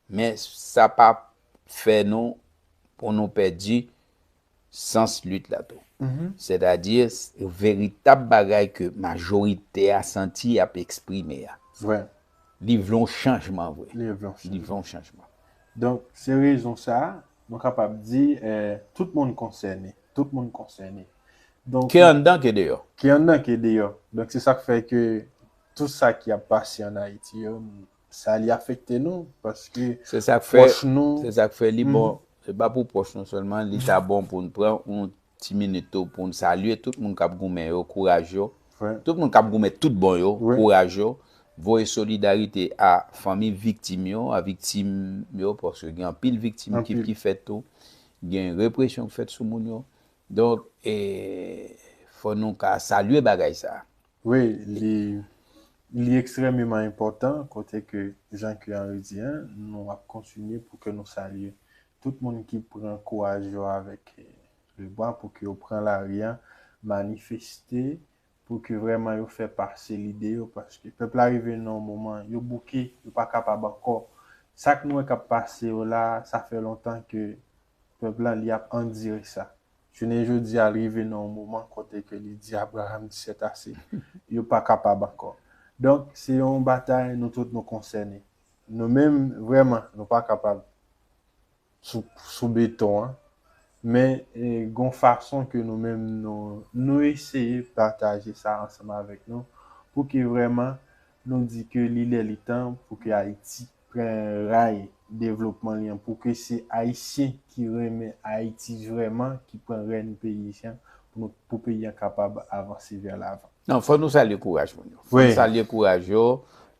men sa pa fè nou, pou nou pèdi sans lit la tou. Mhm. Sètadi, s- veritab bagay ke majorite a santi y ap eksprime a. Vre. Li vle yon chanjman vre. Li vle yon Li chanjman. vle yon chanjman. Donk, se rezon sa a, nou kapab di, eh, tout moun konsène. Tout moun konsène. Donk, Ke anndan, ke deyò. ke anndan, ke deyò. Donk, se sa k fè ke tout sa ki ap pase ann Ayiti yo, sa li afekte nou, paske Se sa k fè, pwòch nou. se sa k fè li Mhm. bon. Se pa pou pwòch nou sèlman, li ta bon pou n pran yon ti minit tou pou n salye tout moun k ap goumen yo, kouraj yo. Vre. Tout moun k ap goumen tout bon yo, Wi. kouraj yo. Voye solidarite a fanmi viktim yo, a viktim yo, paske gen anpil viktim ki, Anpil. ki fèt tou. Gen represyon k fèt sou moun yo. Donk, e, fò nou ka salye bagay sa a. Wi, li, li ekstrèmeman enpòtan, kote ke, jan ke Henri di an, nou ap kontinye pou ke nou salye tout moun ki pran kouraj yo avèk, eh, lebwa pou ke yo pran lari a, manifeste, pou ke vrèman yo fè pase lide yo, paske pèp la rive nan yon moman, yo bouke, yo pa kapab ankò. Sa k nou wè k ap pase yo la, sa fè lontan ke pèp la, li ap andire sa. Jounen jodi a, l rive nan yon moman kote ke li di Abraham di sètase. Yo pa kapab ankò. Donk, se yon batay nou tout nou konsène. Nou menm, vrèman, nou pa kapab sou, sou beton an. Men, e, gon fason ke nou menm nou, nou eseye pataje sa ansanm avèk nou pou ke vrèman nou di ke li lè li tan pou ke Ayiti pran ray devlopman li an, pou ke se Ayisyen ki renmen Ayiti vrèman ki pran rèn peyi an pou nou, pou peyi an kapab avanse vè lavan. Non, fò nou salye kouraj moun yo. Fò Wi. nou salye kouraj yo.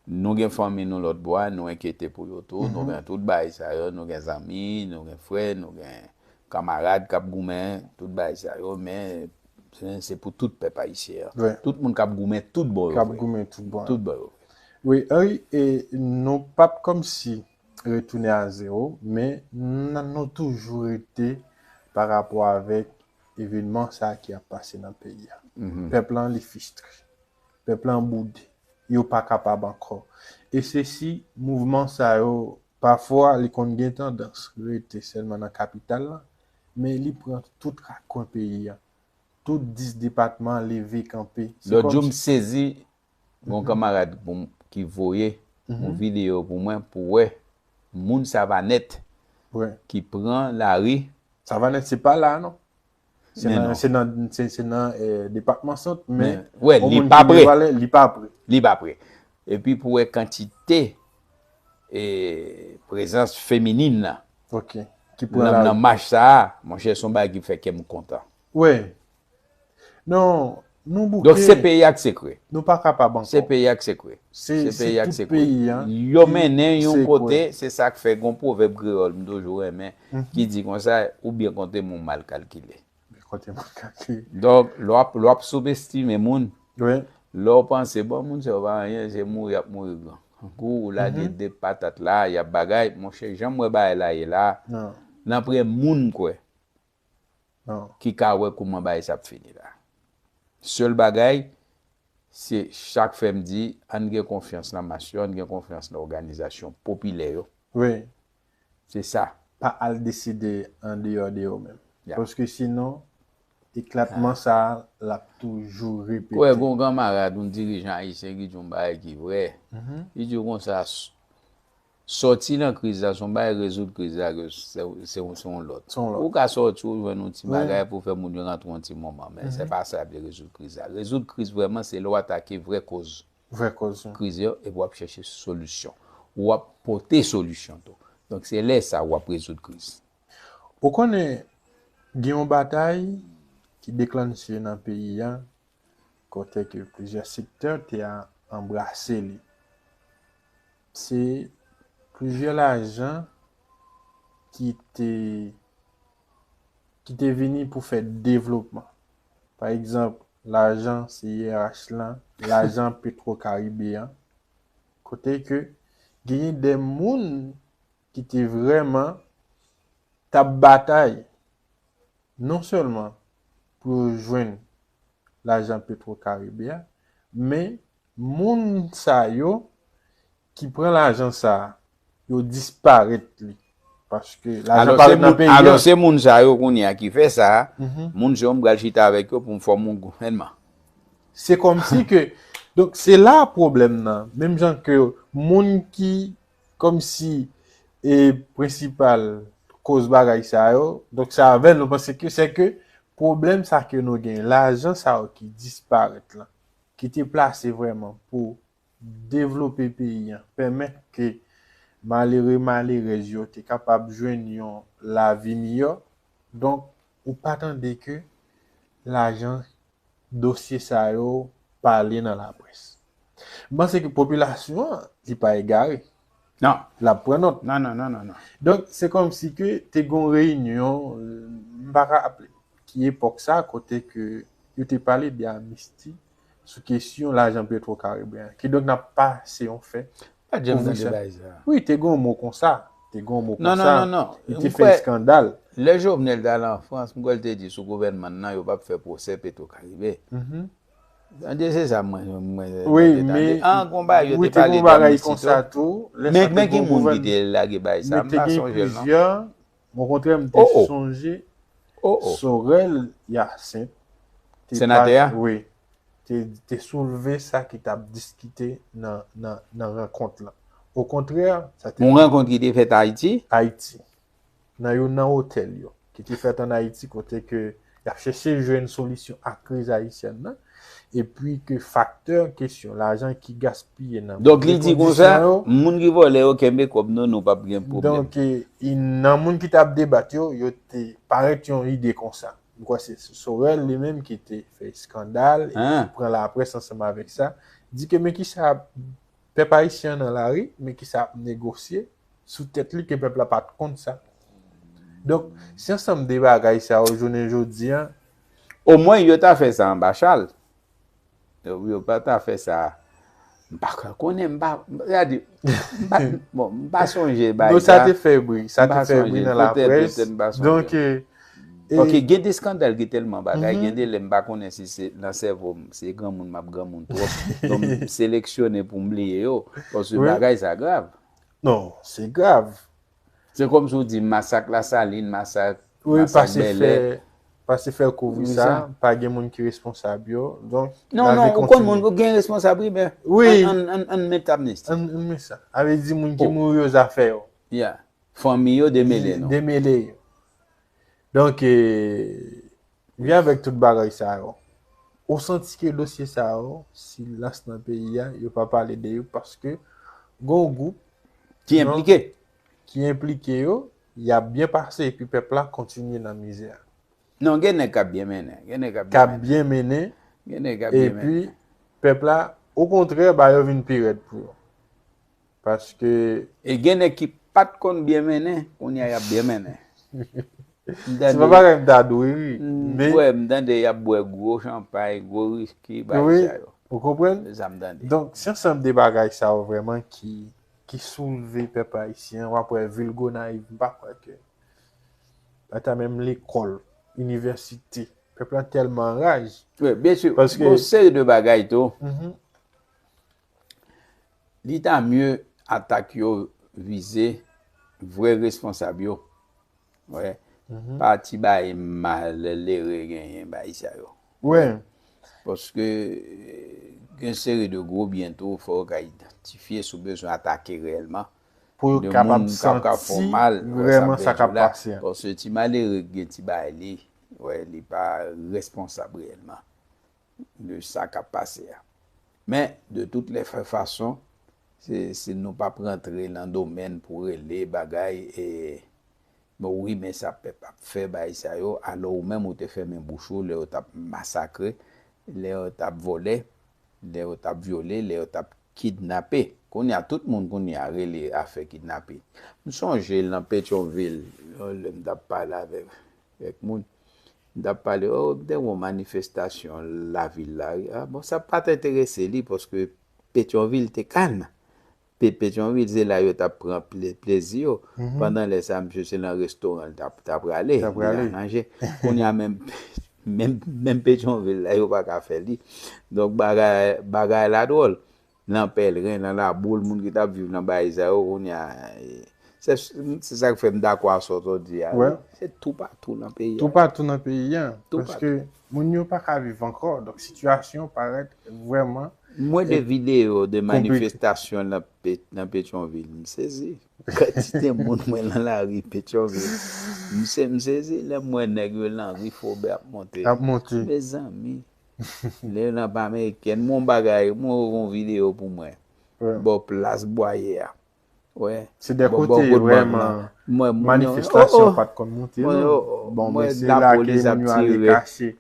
Nou gen fanmi nou lòt bò a, nou enkyete pou yo tou. Nou Mhm. gen tout bagay sa yo, nou gen zanmi, nou gen frè, nou gen kanmarad k ap goumen, tout bagay sa yo, men se, se pou tout pèp ayisyen an. Wi. Tout moun k ap goumen tout bò yo K ap vre. goumen tout bò. Tout bò yo vre. Wi, Henri, e nou p ap kòmsi retounen a zewo, men n- nou toujou rete pa rapò avèk evènman sa a ki ap pase nan peyi a. Mhm. Pèp lan, li fristre. Pèp lan boude. Yo pa kapab ankò. E se si mouvman sa yo, pafwa, li konn gen tandans rete sèlman nan kapital la, men li pran tout rakwen peyi a. Tout dis depatman leve kanpe. Se Lòt jou, kòm m si sezi, gon Mhm. kanmarad pou m- ki voye yon Mhm. videyo pou mwen pou wè moun Savanèt Wi. ki pran lari. Savanèt, se pa la, non? Se Men nan, non. se nan, se, se nan, eh, depatman Sant, men Men, wè, yon li moun pa ki gen pre. valè, li pa pre. Li pa pre. Epi pou wè kantite, eh, prezans feminin nan. Ok. Ki pran Nan, lari. nan mach sa a, monchè, se yon bagay ki fè kè m kontan. Wi. Non, nou bouke. Donk, se peyi a k sekre. Nou pa kapab ankò. Se peyi a k sekre. Se, Se se peyi a k tout sekre. peyi a Yo ki mennen yon sekre. kote, se sa k fè gon pwovèb kreyòl m toujou renmen, Mhm. ki di konsa, ou byen konte, men w mal kalkile. Byen konte, mal kalkile. Donk, lè w ap, lè w ap soubestime moun, Wi. lè w panse, bon, moun sa yo pa anyen, se mouri y ap mouri gran. Kou ou lage Mhm. de patat la, y ap bagay, monchè, jan m wè bagay la ye la, Non. nan premye moun m kwè Non. ki ka wè kòman bagay sa ap fini la. Sèl bagay, se sa k fè m di, ann gen konfyans nan mas yo, ann gen konfyans nan òganizasyon popilè yo. Wi. Se sa. Pa al deside andeyò de yo menm. Ya. Paske sinon, eklatman Ah. sa a, l ap toujou repete. Ou wè, gon kanmarad, yon dirijan ayisyen ki di yon bagay ki vrè. Mhm. Li di w konsa, s- sòti nan kriz la, se yon bagay, rezoud kriz la, ke se, se, se yon lòt. Se yon lòt. Ou ka sòti, ou jwenn yon ti Wi. bagay pou fè moun yo rantre yon ti moman, men se Mhm. pa sa k ap rezoud kriz la. Rezoud kriz vrèman, se lè w atake vrè koz Vrè koz, wi. kriz yo, epi w ap chèche solisyon. W ap pote solisyon tou. Donk, se lè sa w ap rezoud kriz. Ou konnen, Gen yon batay ki deklanche nan peyi a, kote ke plizyè sektè te a anbrase li. Se plizyè lajan ki te, ki te vini pou fè devlopman. Pa egzanp, lajan C I R H lan, lajan Petro Caribe an, kote ke genyen de moun ki te vrèman t ap batay non sèlman pou yo jwenn lajan Petro Caribe a, men moun sa yo ki pran lajan sa a, yo disparèt li. Paske lajan parèt nan peyi a. Alò, se moun sa yo kounye a ki fè sa, moun sa yo m pral chita avèk yo pou m fòme yon gouvènman. Se kòmsi ke, donk, se la pwoblèm nan. Menm jan ke moun ki, kòmsi, e prensipal koz bagay sa yo, donk, se avè l nou panse ke, se ke pwoblèm sa ke nou gen, lajan sa yo ki disparèt lan, ki te plase vrèman pou devlope peyi an, pèmèt ke malere, malerèz yo te kapab jwenn yon lavi miyò. Donk, ou pa tande ke lajan, dosye sa yo pale nan laprès. M panse ke popilasyon an, li pa egare. Non. L ap pran nòt. Non, non, non, non, non. Donk, se kòmsi ke te gen yon reyinyon, m pa ka raple ki epòk sa, kote ke yo te pale de amnisti sou kesyon lajan Petro Caribe an. Kidonk, n ap pase yon fè. Pa t janm tande bagay sa. Wi, te gen yon mo konsa. Te gen yon mo konsa. Non, non, non, non. Li te fè eskandal. Lè Jovenel t al an Frans, m kwè l te di sou gouvènman l nan, yo p ap fè pwosè Petro Caribe. Tande, se sa mwen, mwen, mwen te tande. An, gon bagay, yo te pale de amnisti tou. Men, men ki moun ki te lage bagay sa? M pa sonje l non. Okontrè, m te sonje Sorel Hyacinthe te, senatè a? Wi, te, te soulve sa ki t ap diskite nan, nan, nan rankont lan. Okontrè, sa te yon rankont ki te fèt Ayiti? Ayiti. Nan youn nan otèl yo, ki te fèt ann Ayiti, kote ke y ap chèche jwenn solisyon a kriz ayisyèn nan, epi ke faktè kesyon lajan ki gaspiye nan kondisyon yo. Donk, li di konsa, moun ki vòlè yo kenbe kòb nou, nou p ap gen pwoblèm. Donk, e, e nan moun ki t ap debat yo, yo te parèt yon ide konsa. M kwè se Sorel li menm ki te fè eskandal, e ki pran laprès ansanm avèk sa, di ke men kisa pèp ayisyen an nan lari, men kisa ap negosye sou tèt li ke pèp la pa t konn sa. Donk, se ansanm de bagay sa yo jounen jodi a. Omwen, yo ta fè sa anba Chal. Yo, yo pa ta fè sa. M pa ka konnen, m pa, gade, m pa, bon, m pa sonje bagay sa. Non, sa te fè bri, sa te fè bri nan laprès. Donk, e, Paske gen de eskandal, gen tèlman bagay, gen de lè m pa konnen si se nan sèvo m, se granmoun m ap granmoun twòp. Donk, m seleksyone pou m bliye yo, paske bagay sa grav. Non, se grav. Se kòmsi w di masak Lasalin, masak, masak Bèlè. Wi, pase fè kouvri sa, pa gen moun ki responsab yo. Donk, non, non, ou konn moun, ou gen responsab, wi, men ann, ann, ann, ann met amnisti. Ann, ann met sa. Sa vle di moun ki mouri yo zafè yo. Yeah. Fanmi yo demele nou. Demele yo. Donk, e, vin avèk tout bagay sa yo. Ou santi ke dosye sa yo, silans nan peyi a, yo pa pale de yo paske gon gwoup ki enplike, ki enplike yo, y ap byen pase epi pèp la kontinye nan mizè. Non, gen nèg k ap byen mennen, gen nèg k ap byen mennen. K ap byen mennen. Gen nèg k ap byen mennen. Epi, pèp la, okontrè, ba yo vin pi rèd pou yo. Paske. E gen nèg ki pa t konn byen mennen, kounye a y ap byen mennen. Se pa bagay m ta dwe ri, men. M wè, m tande y ap bwè gwo chanpay, gwo wiski, bagay sa yo. Ou konprann? Se sa m tande. Donk, se ansanm de bagay sa yo vrèman ki, ki soulve pèp ayisyen an. W ap wè vil Gonayiv, m pa kwè ke, ata menm lekòl, inivèsite, pèp la tèlman anraj. Wi, byen si. Paske yon seri de bagay tou. Li ta mye atak yo vize vrè responsab yo. Wè. Pa ti bay malere genyen bay sa yo. Wi. Paske, eh, gen seri de gwo byen tou, fò yo ka idantifye si w bezwen atake reyèlman. Pou yo kapab santi vrèman sa k ap pase a. Paske ti malere gen ti bay li, wè, li pa responsab reyèlman de sa k ap pase a. Men, de tout lè fa-, fason, se, se nou p ap rantre nan domèn pou rele bagay, e, Bon, wi, men sa pèp ap fè, bagay sa yo, alò ou menm ou te fèmen bouch ou lè yo t ap masakre, lè yo t ap vòlè, lè yo t ap vyole, lè yo t ap kidnape. Kounye a, tout moun kounye a rele afè kidnape. M sonje l nan Petyonvil, yon lè m t ap pale avèk, avèk moun, m t ap pale, oh, m te wè yon manifestasyon lavil la. Ah, bon, sa pa t enterese li, paske Petyonvil te kalm. Pe-, Petyonvil, se la yo t ap pran ple-, plezi yo. Pandan lè sa, misye se nan restoran l t ap, t ap prale, li t ap manje. Kounye a, menm, menm, menm Petyonvil la, yo pa ka fè li. Donk, bagay, bagay la dwòl. Nan Pèlren, nan Laboul, moun ki t ap viv nan bagay sa yo, kounye a, e, se, se sa k fè m dakò a sa w di a, wi. Se toupatou nan peyi a. Toupatou nan peyi a. Toupatou. Paske moun yo pa ka viv ankò. Donk, sitiyasyon parèt vrèman Mwen de videyo de manifestasyon nan Pe-, nan Petyonvil, m sezi. Kantite moun mwen nan lari Petyonvil. M se-, m sezi lè m wè nèg yo nan ri Fobè ap monte. Ap monte. Mezanmi. Lè yo nan pa amerikèn, m wè yon bagay, m wè yon videyo pou mwen. Bò plas Bwaye a. Wè. Se de kote vrèman manifestasyon pa t konn moute, non. Bon, men se la ke moun yo ale kache.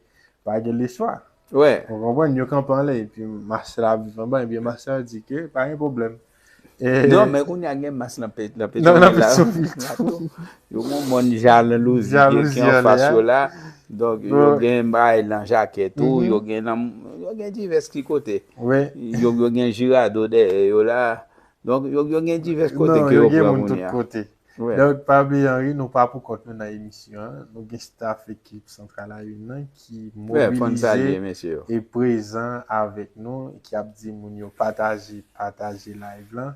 Pa gen leswa. Ou konprann? Yo kanpe anlè, epi mas la ap viv anba, ebyen mas la di ke pa gen pwoblèm. Non, men kounye a gen mas nan Pe-, nan Petyonvil la. Yo gen yon mòn jalouzi ki anfas yo la. Donk, yo gen bay nan jakèt tou, yo gen nan, yo gen divès ki kote. Yo, yo gen Girado dèyè yo la. Donk, yo, yo gen divès kote ke yo pran moun yo. Donk, pa bliye, Henry, nou pa pou kont nou nan emisyon an. Nou gen staff ekip Santral A N nan ki mobilize e prezan avèk nou, ki ap di moun yo pataje, pataje live lan.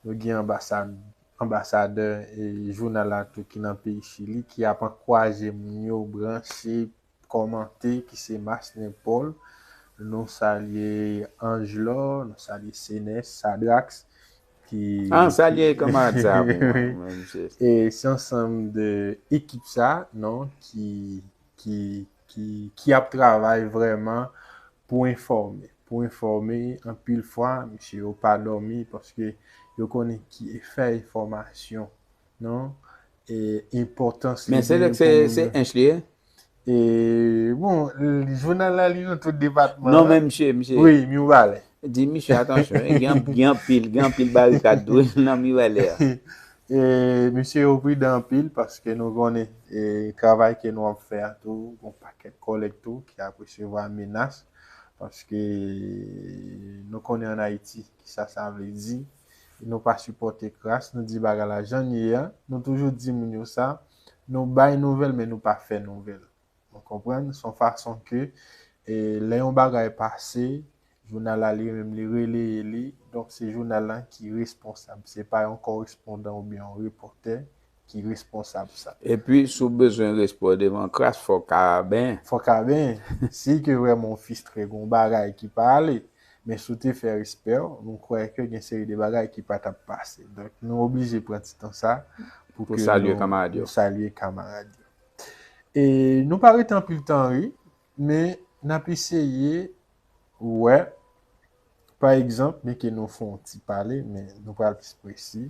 Nou gen anbasad-, anbasadè e jounal la tou ki nan peyi Chili, ki ap ankouraje moun yo branche, kòmante, ki se Masnen Paul. Nou salye Angelor, nou salye Senes, Sadrax, ki... Ah, salye kanmarad sa pou mwen, mwen, mesye. E se ansanm de ekip sa, non, ki, ki, ki, ki ap travay vrèman pou enfòme. Pou enfòme, anpil fwa, mesye yo pa dòmi paske yo konnen ki efè enfòmasyon, non, e enpòtans li genyen pou moun yo. Men se, se, se Ench li ye? E, bon, jounal la li nan tout depatman an. Non, men misye, misye. Wi, Mibalè. Di misye atansyon, gen, gen anpil, gen anpil barikad tou nan Mibalè a. E, mesye yo pridan anpil paske nou konnen, e, travay ke nou ap fè a tou, gon pakèt kòlèg tou ki ap resevwa menas, paske nou konnen ann Ayiti kisa sa vle di. Nou pa sipòte kras, nou di bagay la jan l ye a, nou toujou di moun yo sa, nou bay nouvèl, men nou pa fè nouvèl. Ou konprann? Se yon fason ke, e, lè yon bagay pase, jounal la li menm li releye li, donk se jounal la ki responsab, se pa yon kòrespondan oubyen yon repòtè ki responsab sa. Epi, si w bezwen respè w devan kras, fò w ka benyen. Fò w ka benyen. Si ke vrèman w fristre, gon bagay ki pa ale, men si w te fè respè w, nou kwè ke gen seri de bagay ki pa t ap pase. Donk, nou oblije pran ti tan sa pou ke nou, nou salye kamarad yo. E nou pa rete anpil tan, wi, men n ap eseye wè, pa egzanp, men ke nou fè yon ti pale, men nou pral plis presi,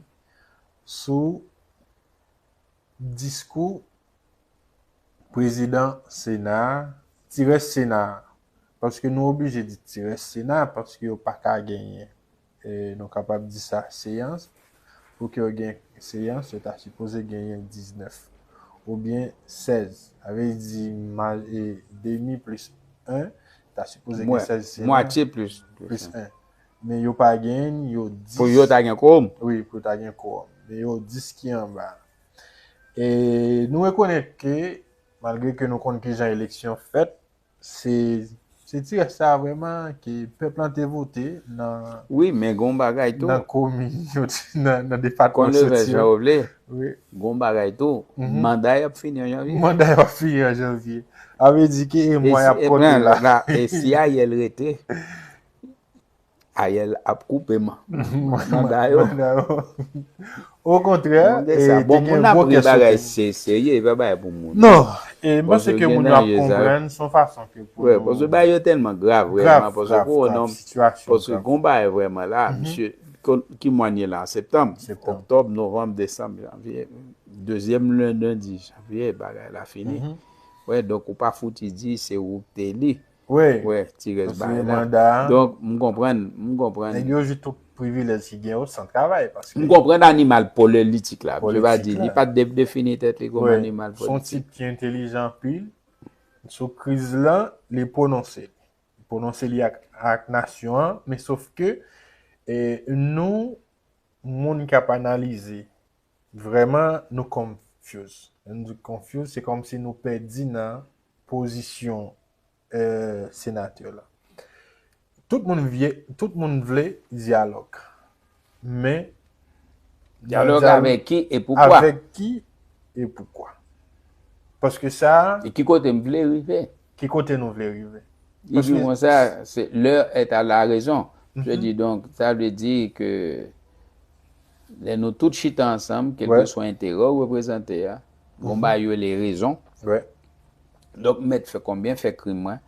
sou diskou prezidan Sena a, ti rès Sena a, paske nou oblije di ti rès Sena a, paske yo pa ka genyen, e, nou kapab di sa, seyans, pou ke yo gen seyans, yo ta sipoze genyen diznèf oubyen sèz. Sa vle di, ma-, e, demi plis en, ta sipoze gen sèz Sena. Mwatye plis. Plis en. Men yo pa genyen, yo dis. Pou yo ta gen kowòm? Wi, pou yo ta gen kowòm. Men yo dis ki anba. E nou rekonèt ke, malgre ke nou konn kijan eleksyon fèt, se, se ti rès sa vrèman ke pèp lan te vote nan, wi, men gon bagay tou, nan komin yo, nan, nan depatman yo soti yo. Wi. Gon bagay tou, manda y ap fini an janvye. Manda y ap fini an janvye. A vle di ke e mwa y ap konte la. E si Ariel rete, Ariel ap koupe man-, manda yo. Okontrè, e, te gen gwo kè sote. Bon, moun ap ri bagay se-, serye, e pa bagay pou moun. Non, e m panse ke moun yo ap konprann, se yon fason ke pou nou. Wè, paske bagay yo tèlman grav, vrèman, paske pou yon nonm, paske gon bagay vrèman la, misye, ki mwa n ye la, septanm, oktòb, novanm, desanm, janvye, Dezyèm lendi janvye, bagay la fini. Wè, donk ou pa fouti di se ou k te li. Wi. Wè, ti rès Paske bagay la. Manda a, Donk, m konprann, m konprann. Nèg yo jwi tout privilèj ki gen yo san travay. Paske M konprann animal politik la. Misye pa di, Politik la. Li pa t de- defini tèt li kòm Wi, animal se yon politik. Tip ki entelijan anpil. Sou kriz lan, li pwononse. Li pwononse li ak, ak nasyon an, men sof ke eh, nou, moun k ap analize, vrèman, nou confuse. Lè nou di confuse, se kòmsi nou pèdi nan pozisyon eh, senatè la. Tout moun, vye, tout moun vle dyalòg. Men, Dyalòg avèk ki e poukwa? Avèk ki e poukwa? Paske sa, E ki kote m vle rive? Ki kote nou vle rive? Li di Paske- konsa, c'est l'heure est à la raison. Je dis donc, sa vle di ke lè nou tout chita ansanm, kèlkeswa enterè ou reprezante a, gon bagay yo rele rezon. Wè. Donk, mèt fè konbyen fè krim mwen,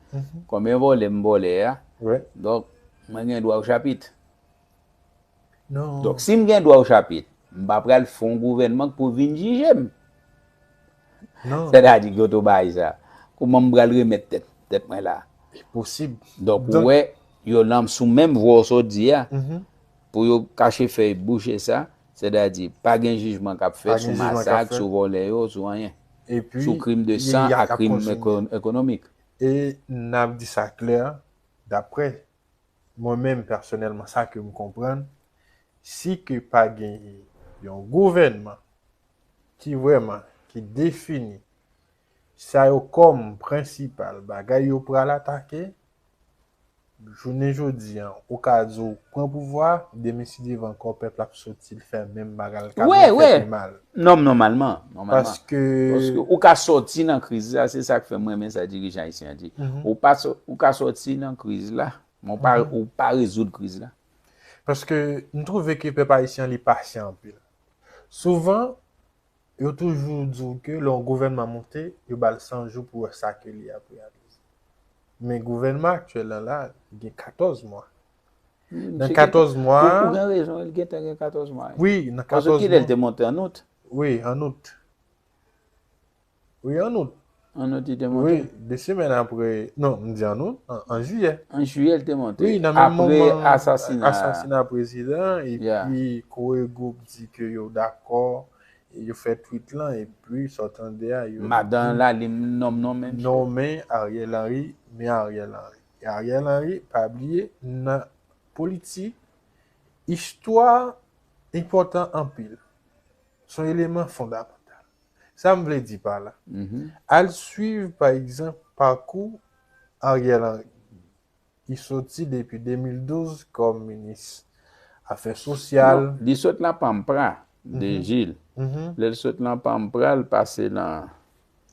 konbyen vòlè m vòlè a. Wè. Donk, mwen gen dwa o chapit. Non. Donk, si m gen dwa o chapit, m pa pral fè yon gouvènman k pou vin jije m. Non. Sètadi ki yo tou bay sa. Kouman m pral remèt tèt, tèt mwen la? Posib. Donk, Donk- ou wè, yo nan sou menm vwa w sot di a, Mhm. pou yo kache fèy bouche sa, sètadi pa gen jijman k ap Pa fèt gen sou jijman k ap masak, fèt. Sou vòlè yo, sou anyen. Epi, Sou krim de y- san y ap ak krim kontinye. eko- ekonomik. E n ap di sa klè, daprè mwen menm pèsonèlman, sa ke m konprann, si ke pa gen yon gouvènman ki vrèman, ki defini sa yo kòm prensipal bagay yo pral atake, jounen jodi an, ou ka di w pran pouvwa, demen si Dye vle ankò, pèp la ap soti l fè menm bagay l ka Wi, fè wi. pi mal. Nòm, nòmalman, nòmalman. Paske Paske ou ka sòti nan kriz la, se sa k fè mwen renmen sa dirijan ayisyen an di. Mhm. Ou pa sò- ou ka sòti nan kriz la, men ou pa, ou pa rezoud kriz la. Paske m twouve ke pèp ayisyen an li pasyan anpil. Souvan, yo toujou di w ke lè yon gouvènman monte, yo ba l san jou pou wè sa ke li ap reyalize. Men gouvènman aktyèl lan la, li gen katòz mwa. Nan katòz mwa Ou, ou gen rezon, li gentan gen katòz mwa. Wi, nan Paske katòz kilè l mwa. Te monte an out? Wi, an out. Wi, an out. An out, li te Wi, monte. De semèn apre, non, m di an out, an, an jiyè. An jiyè, li te monte. Wi, nan menm Apre moman asasina. Asasina prezidan, Yeah. Epi Kore Group di ke yo dakò, yo fè tweet lan, epi sa w tande a, yo Madan Lalim nonm non menm. Nonmen Ariel Henry, men Ariel Henry. E Ariel Henry, pa bliye, nan politik, istwa enpòtan anpil. Se yon eleman fondamantal. Sa m vle di pa la. Mhm. Al swiv, pa egzanp, pakou Ariel Henry. Li soti depi de mil douz kòm minis afè sosyal. Non, li sot nan Pampra, de Gilles. Mhm. Lè l sot nan Pampra, l pase nan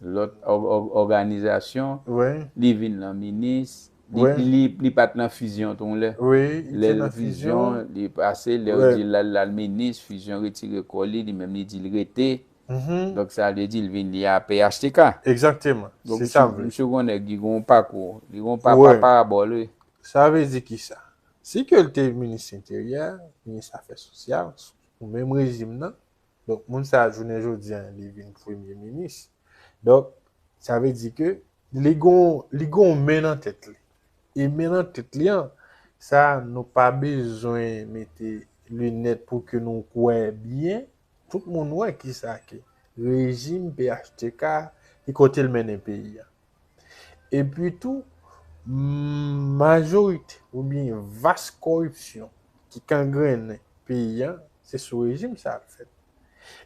lòt ò- ò- òganizasyon. Wi. Li vin nan minis. Li, Wi. li, li pa t nan Fusion tou lè. Wi, li Lè te l nan Fusion, Fusion. Li pase, lè yo Wi. Di l al, l al minis, Fusion retire kò li, li menm li di l rete. Mhm. Donk sa vle di l vin li a P H T K. Egzakteman. Donk Se sa misye, m vle. Misye konnen li gen yon pakou, li gen yon pakou Wi. parabòl, wi. Sa vle di ki sa? Si ke l te minis enteryè, minis afè sosyal, sou menm rejim nan, donk moun sa a jounen jodi a, li vin premye minis. Donk, sa vle di ke li gon, li gon men nan tèt li. E men nan tèt li an, sa nou pa bezwen mete linèt pou ke nou kwè byen. Tout moun wè ki sa ke rejim P H T K, ki kote l mennen peyi a. Epi tou, m- majorite oubyen vas koripsyon ki kangrennen peyi a, se sou rejim sa a l fèt.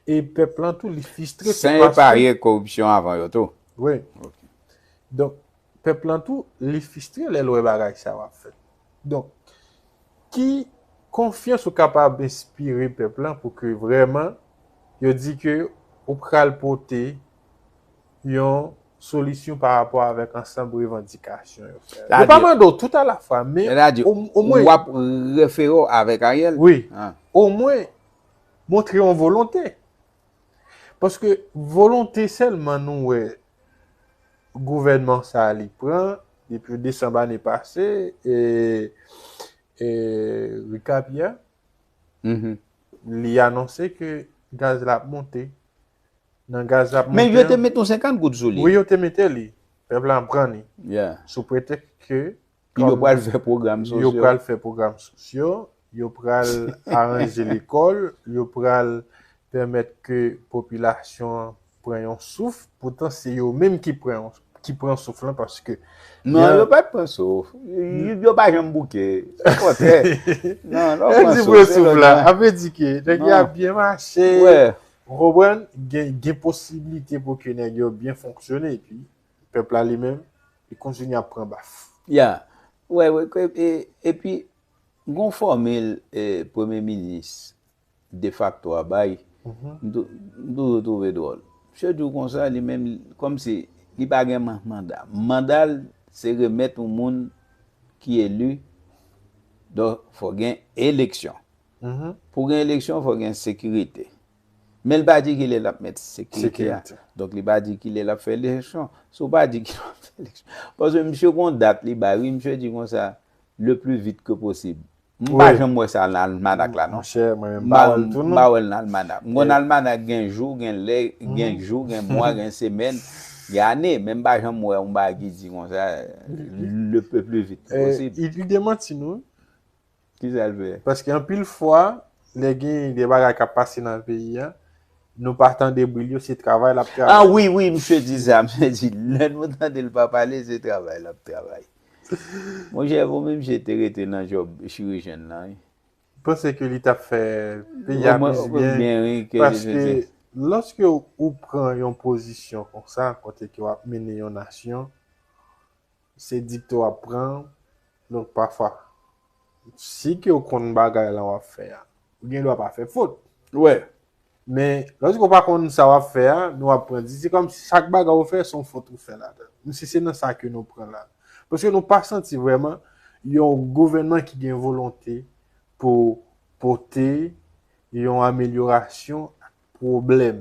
E pèp lan tou, li fistre tou San paske epare koripsyon avan yo tou. Wi. Ok. Donk, pèp lan tou, li fistre lè l wè bagay sa yo ap fèt. Donk, ki konfyans ou kapab enspire pèp lan pou ke vrèman yo di ke ou pral pote yon solisyon pa rapò avèk ansanm revandikasyon yo? Sa Yo pa di- mande w tout alafwa, men Sètadi, o- omwen w ap refere w avèk Ariel? Wi. Ah. Omwen montre yon volonte. Paske volonte sèlman nou wè gouvènman sa a li pran depi desanm ane pase, e, e Ricard Pierre, Mhm. li anonse ke gaz la ap monte. nan gaz l ap monte an. Men yo te met yon senkant goud sou li. Wi, yo te mete li. Pèp la pran li. Yeah. Sou pretèks ke yo pral fè pwogram sosyo. Yo pral fè pwogram sosyo, yo pral aranje lekòl, yo pral pèmèt ke popilasyon an pran yon souf. Poutan, se yo menm ki pran, ki pran souf lan, paske non, yo pa t pran souf. Yo, yo pa janm bouke. Okontrè. Non, lè w pran souf, se lòt jan. Sa vle di ke nèg yo ap byen mache. Ou konprann? Gen, gen posiblite pou ke nèg yo byen fonksyone, epi pèp la li menm, li kontinye ap pran baf. Ya. Wè, wè, e, epi, gon fòmil, e, premye minis defakto a bay, m tou-, m toujou twouve dwòl. Misye di w konsa, li menm, kòmsi li pa gen man-, manda. Manda l, se remèt yon moun ki eli, donk, fò gen eleksyon. Pou gen eleksyon, fò gen sekirite. Men l pa di ki lè l ap met sekirite a. Donk, li pa di ki lè l ap fè eleksyon. Si w pa di ki lè w ap fè eleksyon. Paske misye gon dat li bay, wi, misye di konsa, le plus vite que possible. M pa janm wè sa nan almanak la, non. Monchè, mwen menm, m pa wè l tou, non. M pa wè l nan almanak. M konn almanak gen jou, gen lè, gen jou, gen mwa, gen semèn, gen ane, men m pa janm wè yon bagay ki di konsa, le plus vite possible. Li demanti nou. Kisa l fè? Paske anpil fwa, lè gen de bagay k ap pase nan peyi a, nou pa tande bri l yo, se travay l ap travay. Ah wi, wi, misye di sa, misye di, lè nou tande l pa pale, se travay l ap travay. Monchè, vou menm misye te rete nan djòb chirijyen nan, wi. M panse ke li t ap fè peyi a plis byen, wi, paske lòske ou pran yon pozisyon konsa, kote ke w ap mennen yon nasyon, se dikte w ap pran. Donk, pafwa, si ke w konn bagay lan w ap fè a, ou gen dwa pa fè fot. Wè. Men, lòske w pa konn sa w ap fè a, nou ap pran di, se kòmsi chak bagay ou fè, se yon fot ou fè ladan. Men si se nan sa ke nou pran la. Paske nou pa santi vrèman yon gouvènman ki gen volonte pou pote yon amelyorasyon ak pwoblèm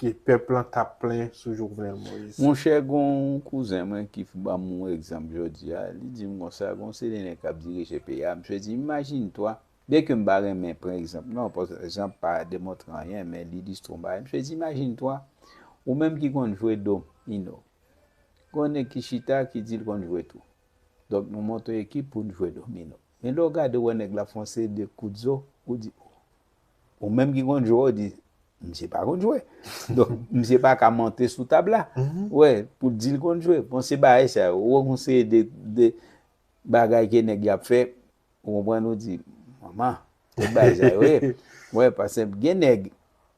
ke pèp lan t ap plenyen sou Jovenel Moïse. Monchè, gon kouzen mwen ki ban m yon egzanp jodi a. Li di m konsa, gon seri de nèg k ap dirije peyi a. Misye di, imajine toi, byenke m pa renmen pran egzanp, non, paske egzanp pa demontre anyen, men li ilistre yon bagay. Misye di, imajine toi, ou menm ki konn jwe domino. Gon nèg ki chita, ki di l konn jwe tou. Donk, nou monte yon ekip pou n jwe domino. Men lè w gade, w wè nèg la fè yon seri de kout zo, ou di, ou menm ki konn jwe, ou di, misye pa konn jwe. Donk, misye pa ka monte sou tab la. Wè, pou di l konn jwe. Bon, se bagay sa yo. Ou wè yon seri de, de bagay ke nèg y ap fè, ou konprann, ou di, manman, se bagay sa yo ye. Wè, paske gen nèg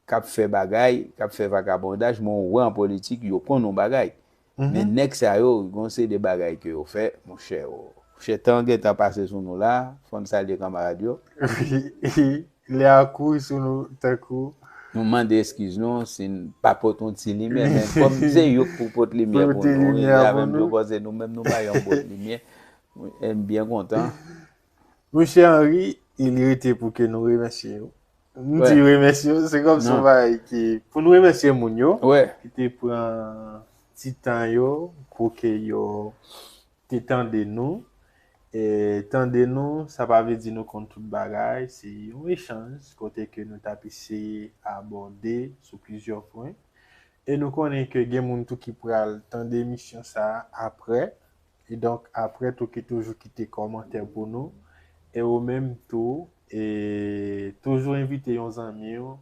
k ap fè bagay, k ap fè vakabondaj, men ou wè an politik, yo konn yon bagay. Men nèg sa yo, gon seri de bagay ke yo fè, monchè, o, monchè, tan gentan pase sou nou la, fò n salye kanmarad yo. Wi, lè a kouri sou nou, tankou. Nou mande eskiz nou, si n pa pote yon ti limyè, men kòm se yo k pou pote limyè pou nou, wi, avè m yo panse nou menm, nou pa yon bòt limyè. M byen kontan. Monchè Henry, li rete pou ke nou remèsye yo. M di remèsye yo, se kòm si yon bagay ki, pou nou remèsye moun yo, ki te pran ti tan yo pou ke yo te tande nou. E tande nou, sa pa vle di nou konn tout bagay, se yon echanj kote ke nou t ap eseye abòde sou plizyè pwen. E nou konnen ke gen moun tou ki pral tande emisyon sa a apre. E donk, apre tou, ki toujou kite kòmantè pou nou. E ou menm tou, e toujou envite yon zanmi w,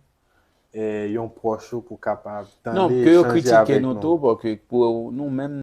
e yon pwòch ou pou kapab tande, echanje avèk nou. Non, ke yo kritike nou tou, paske pou nou menm,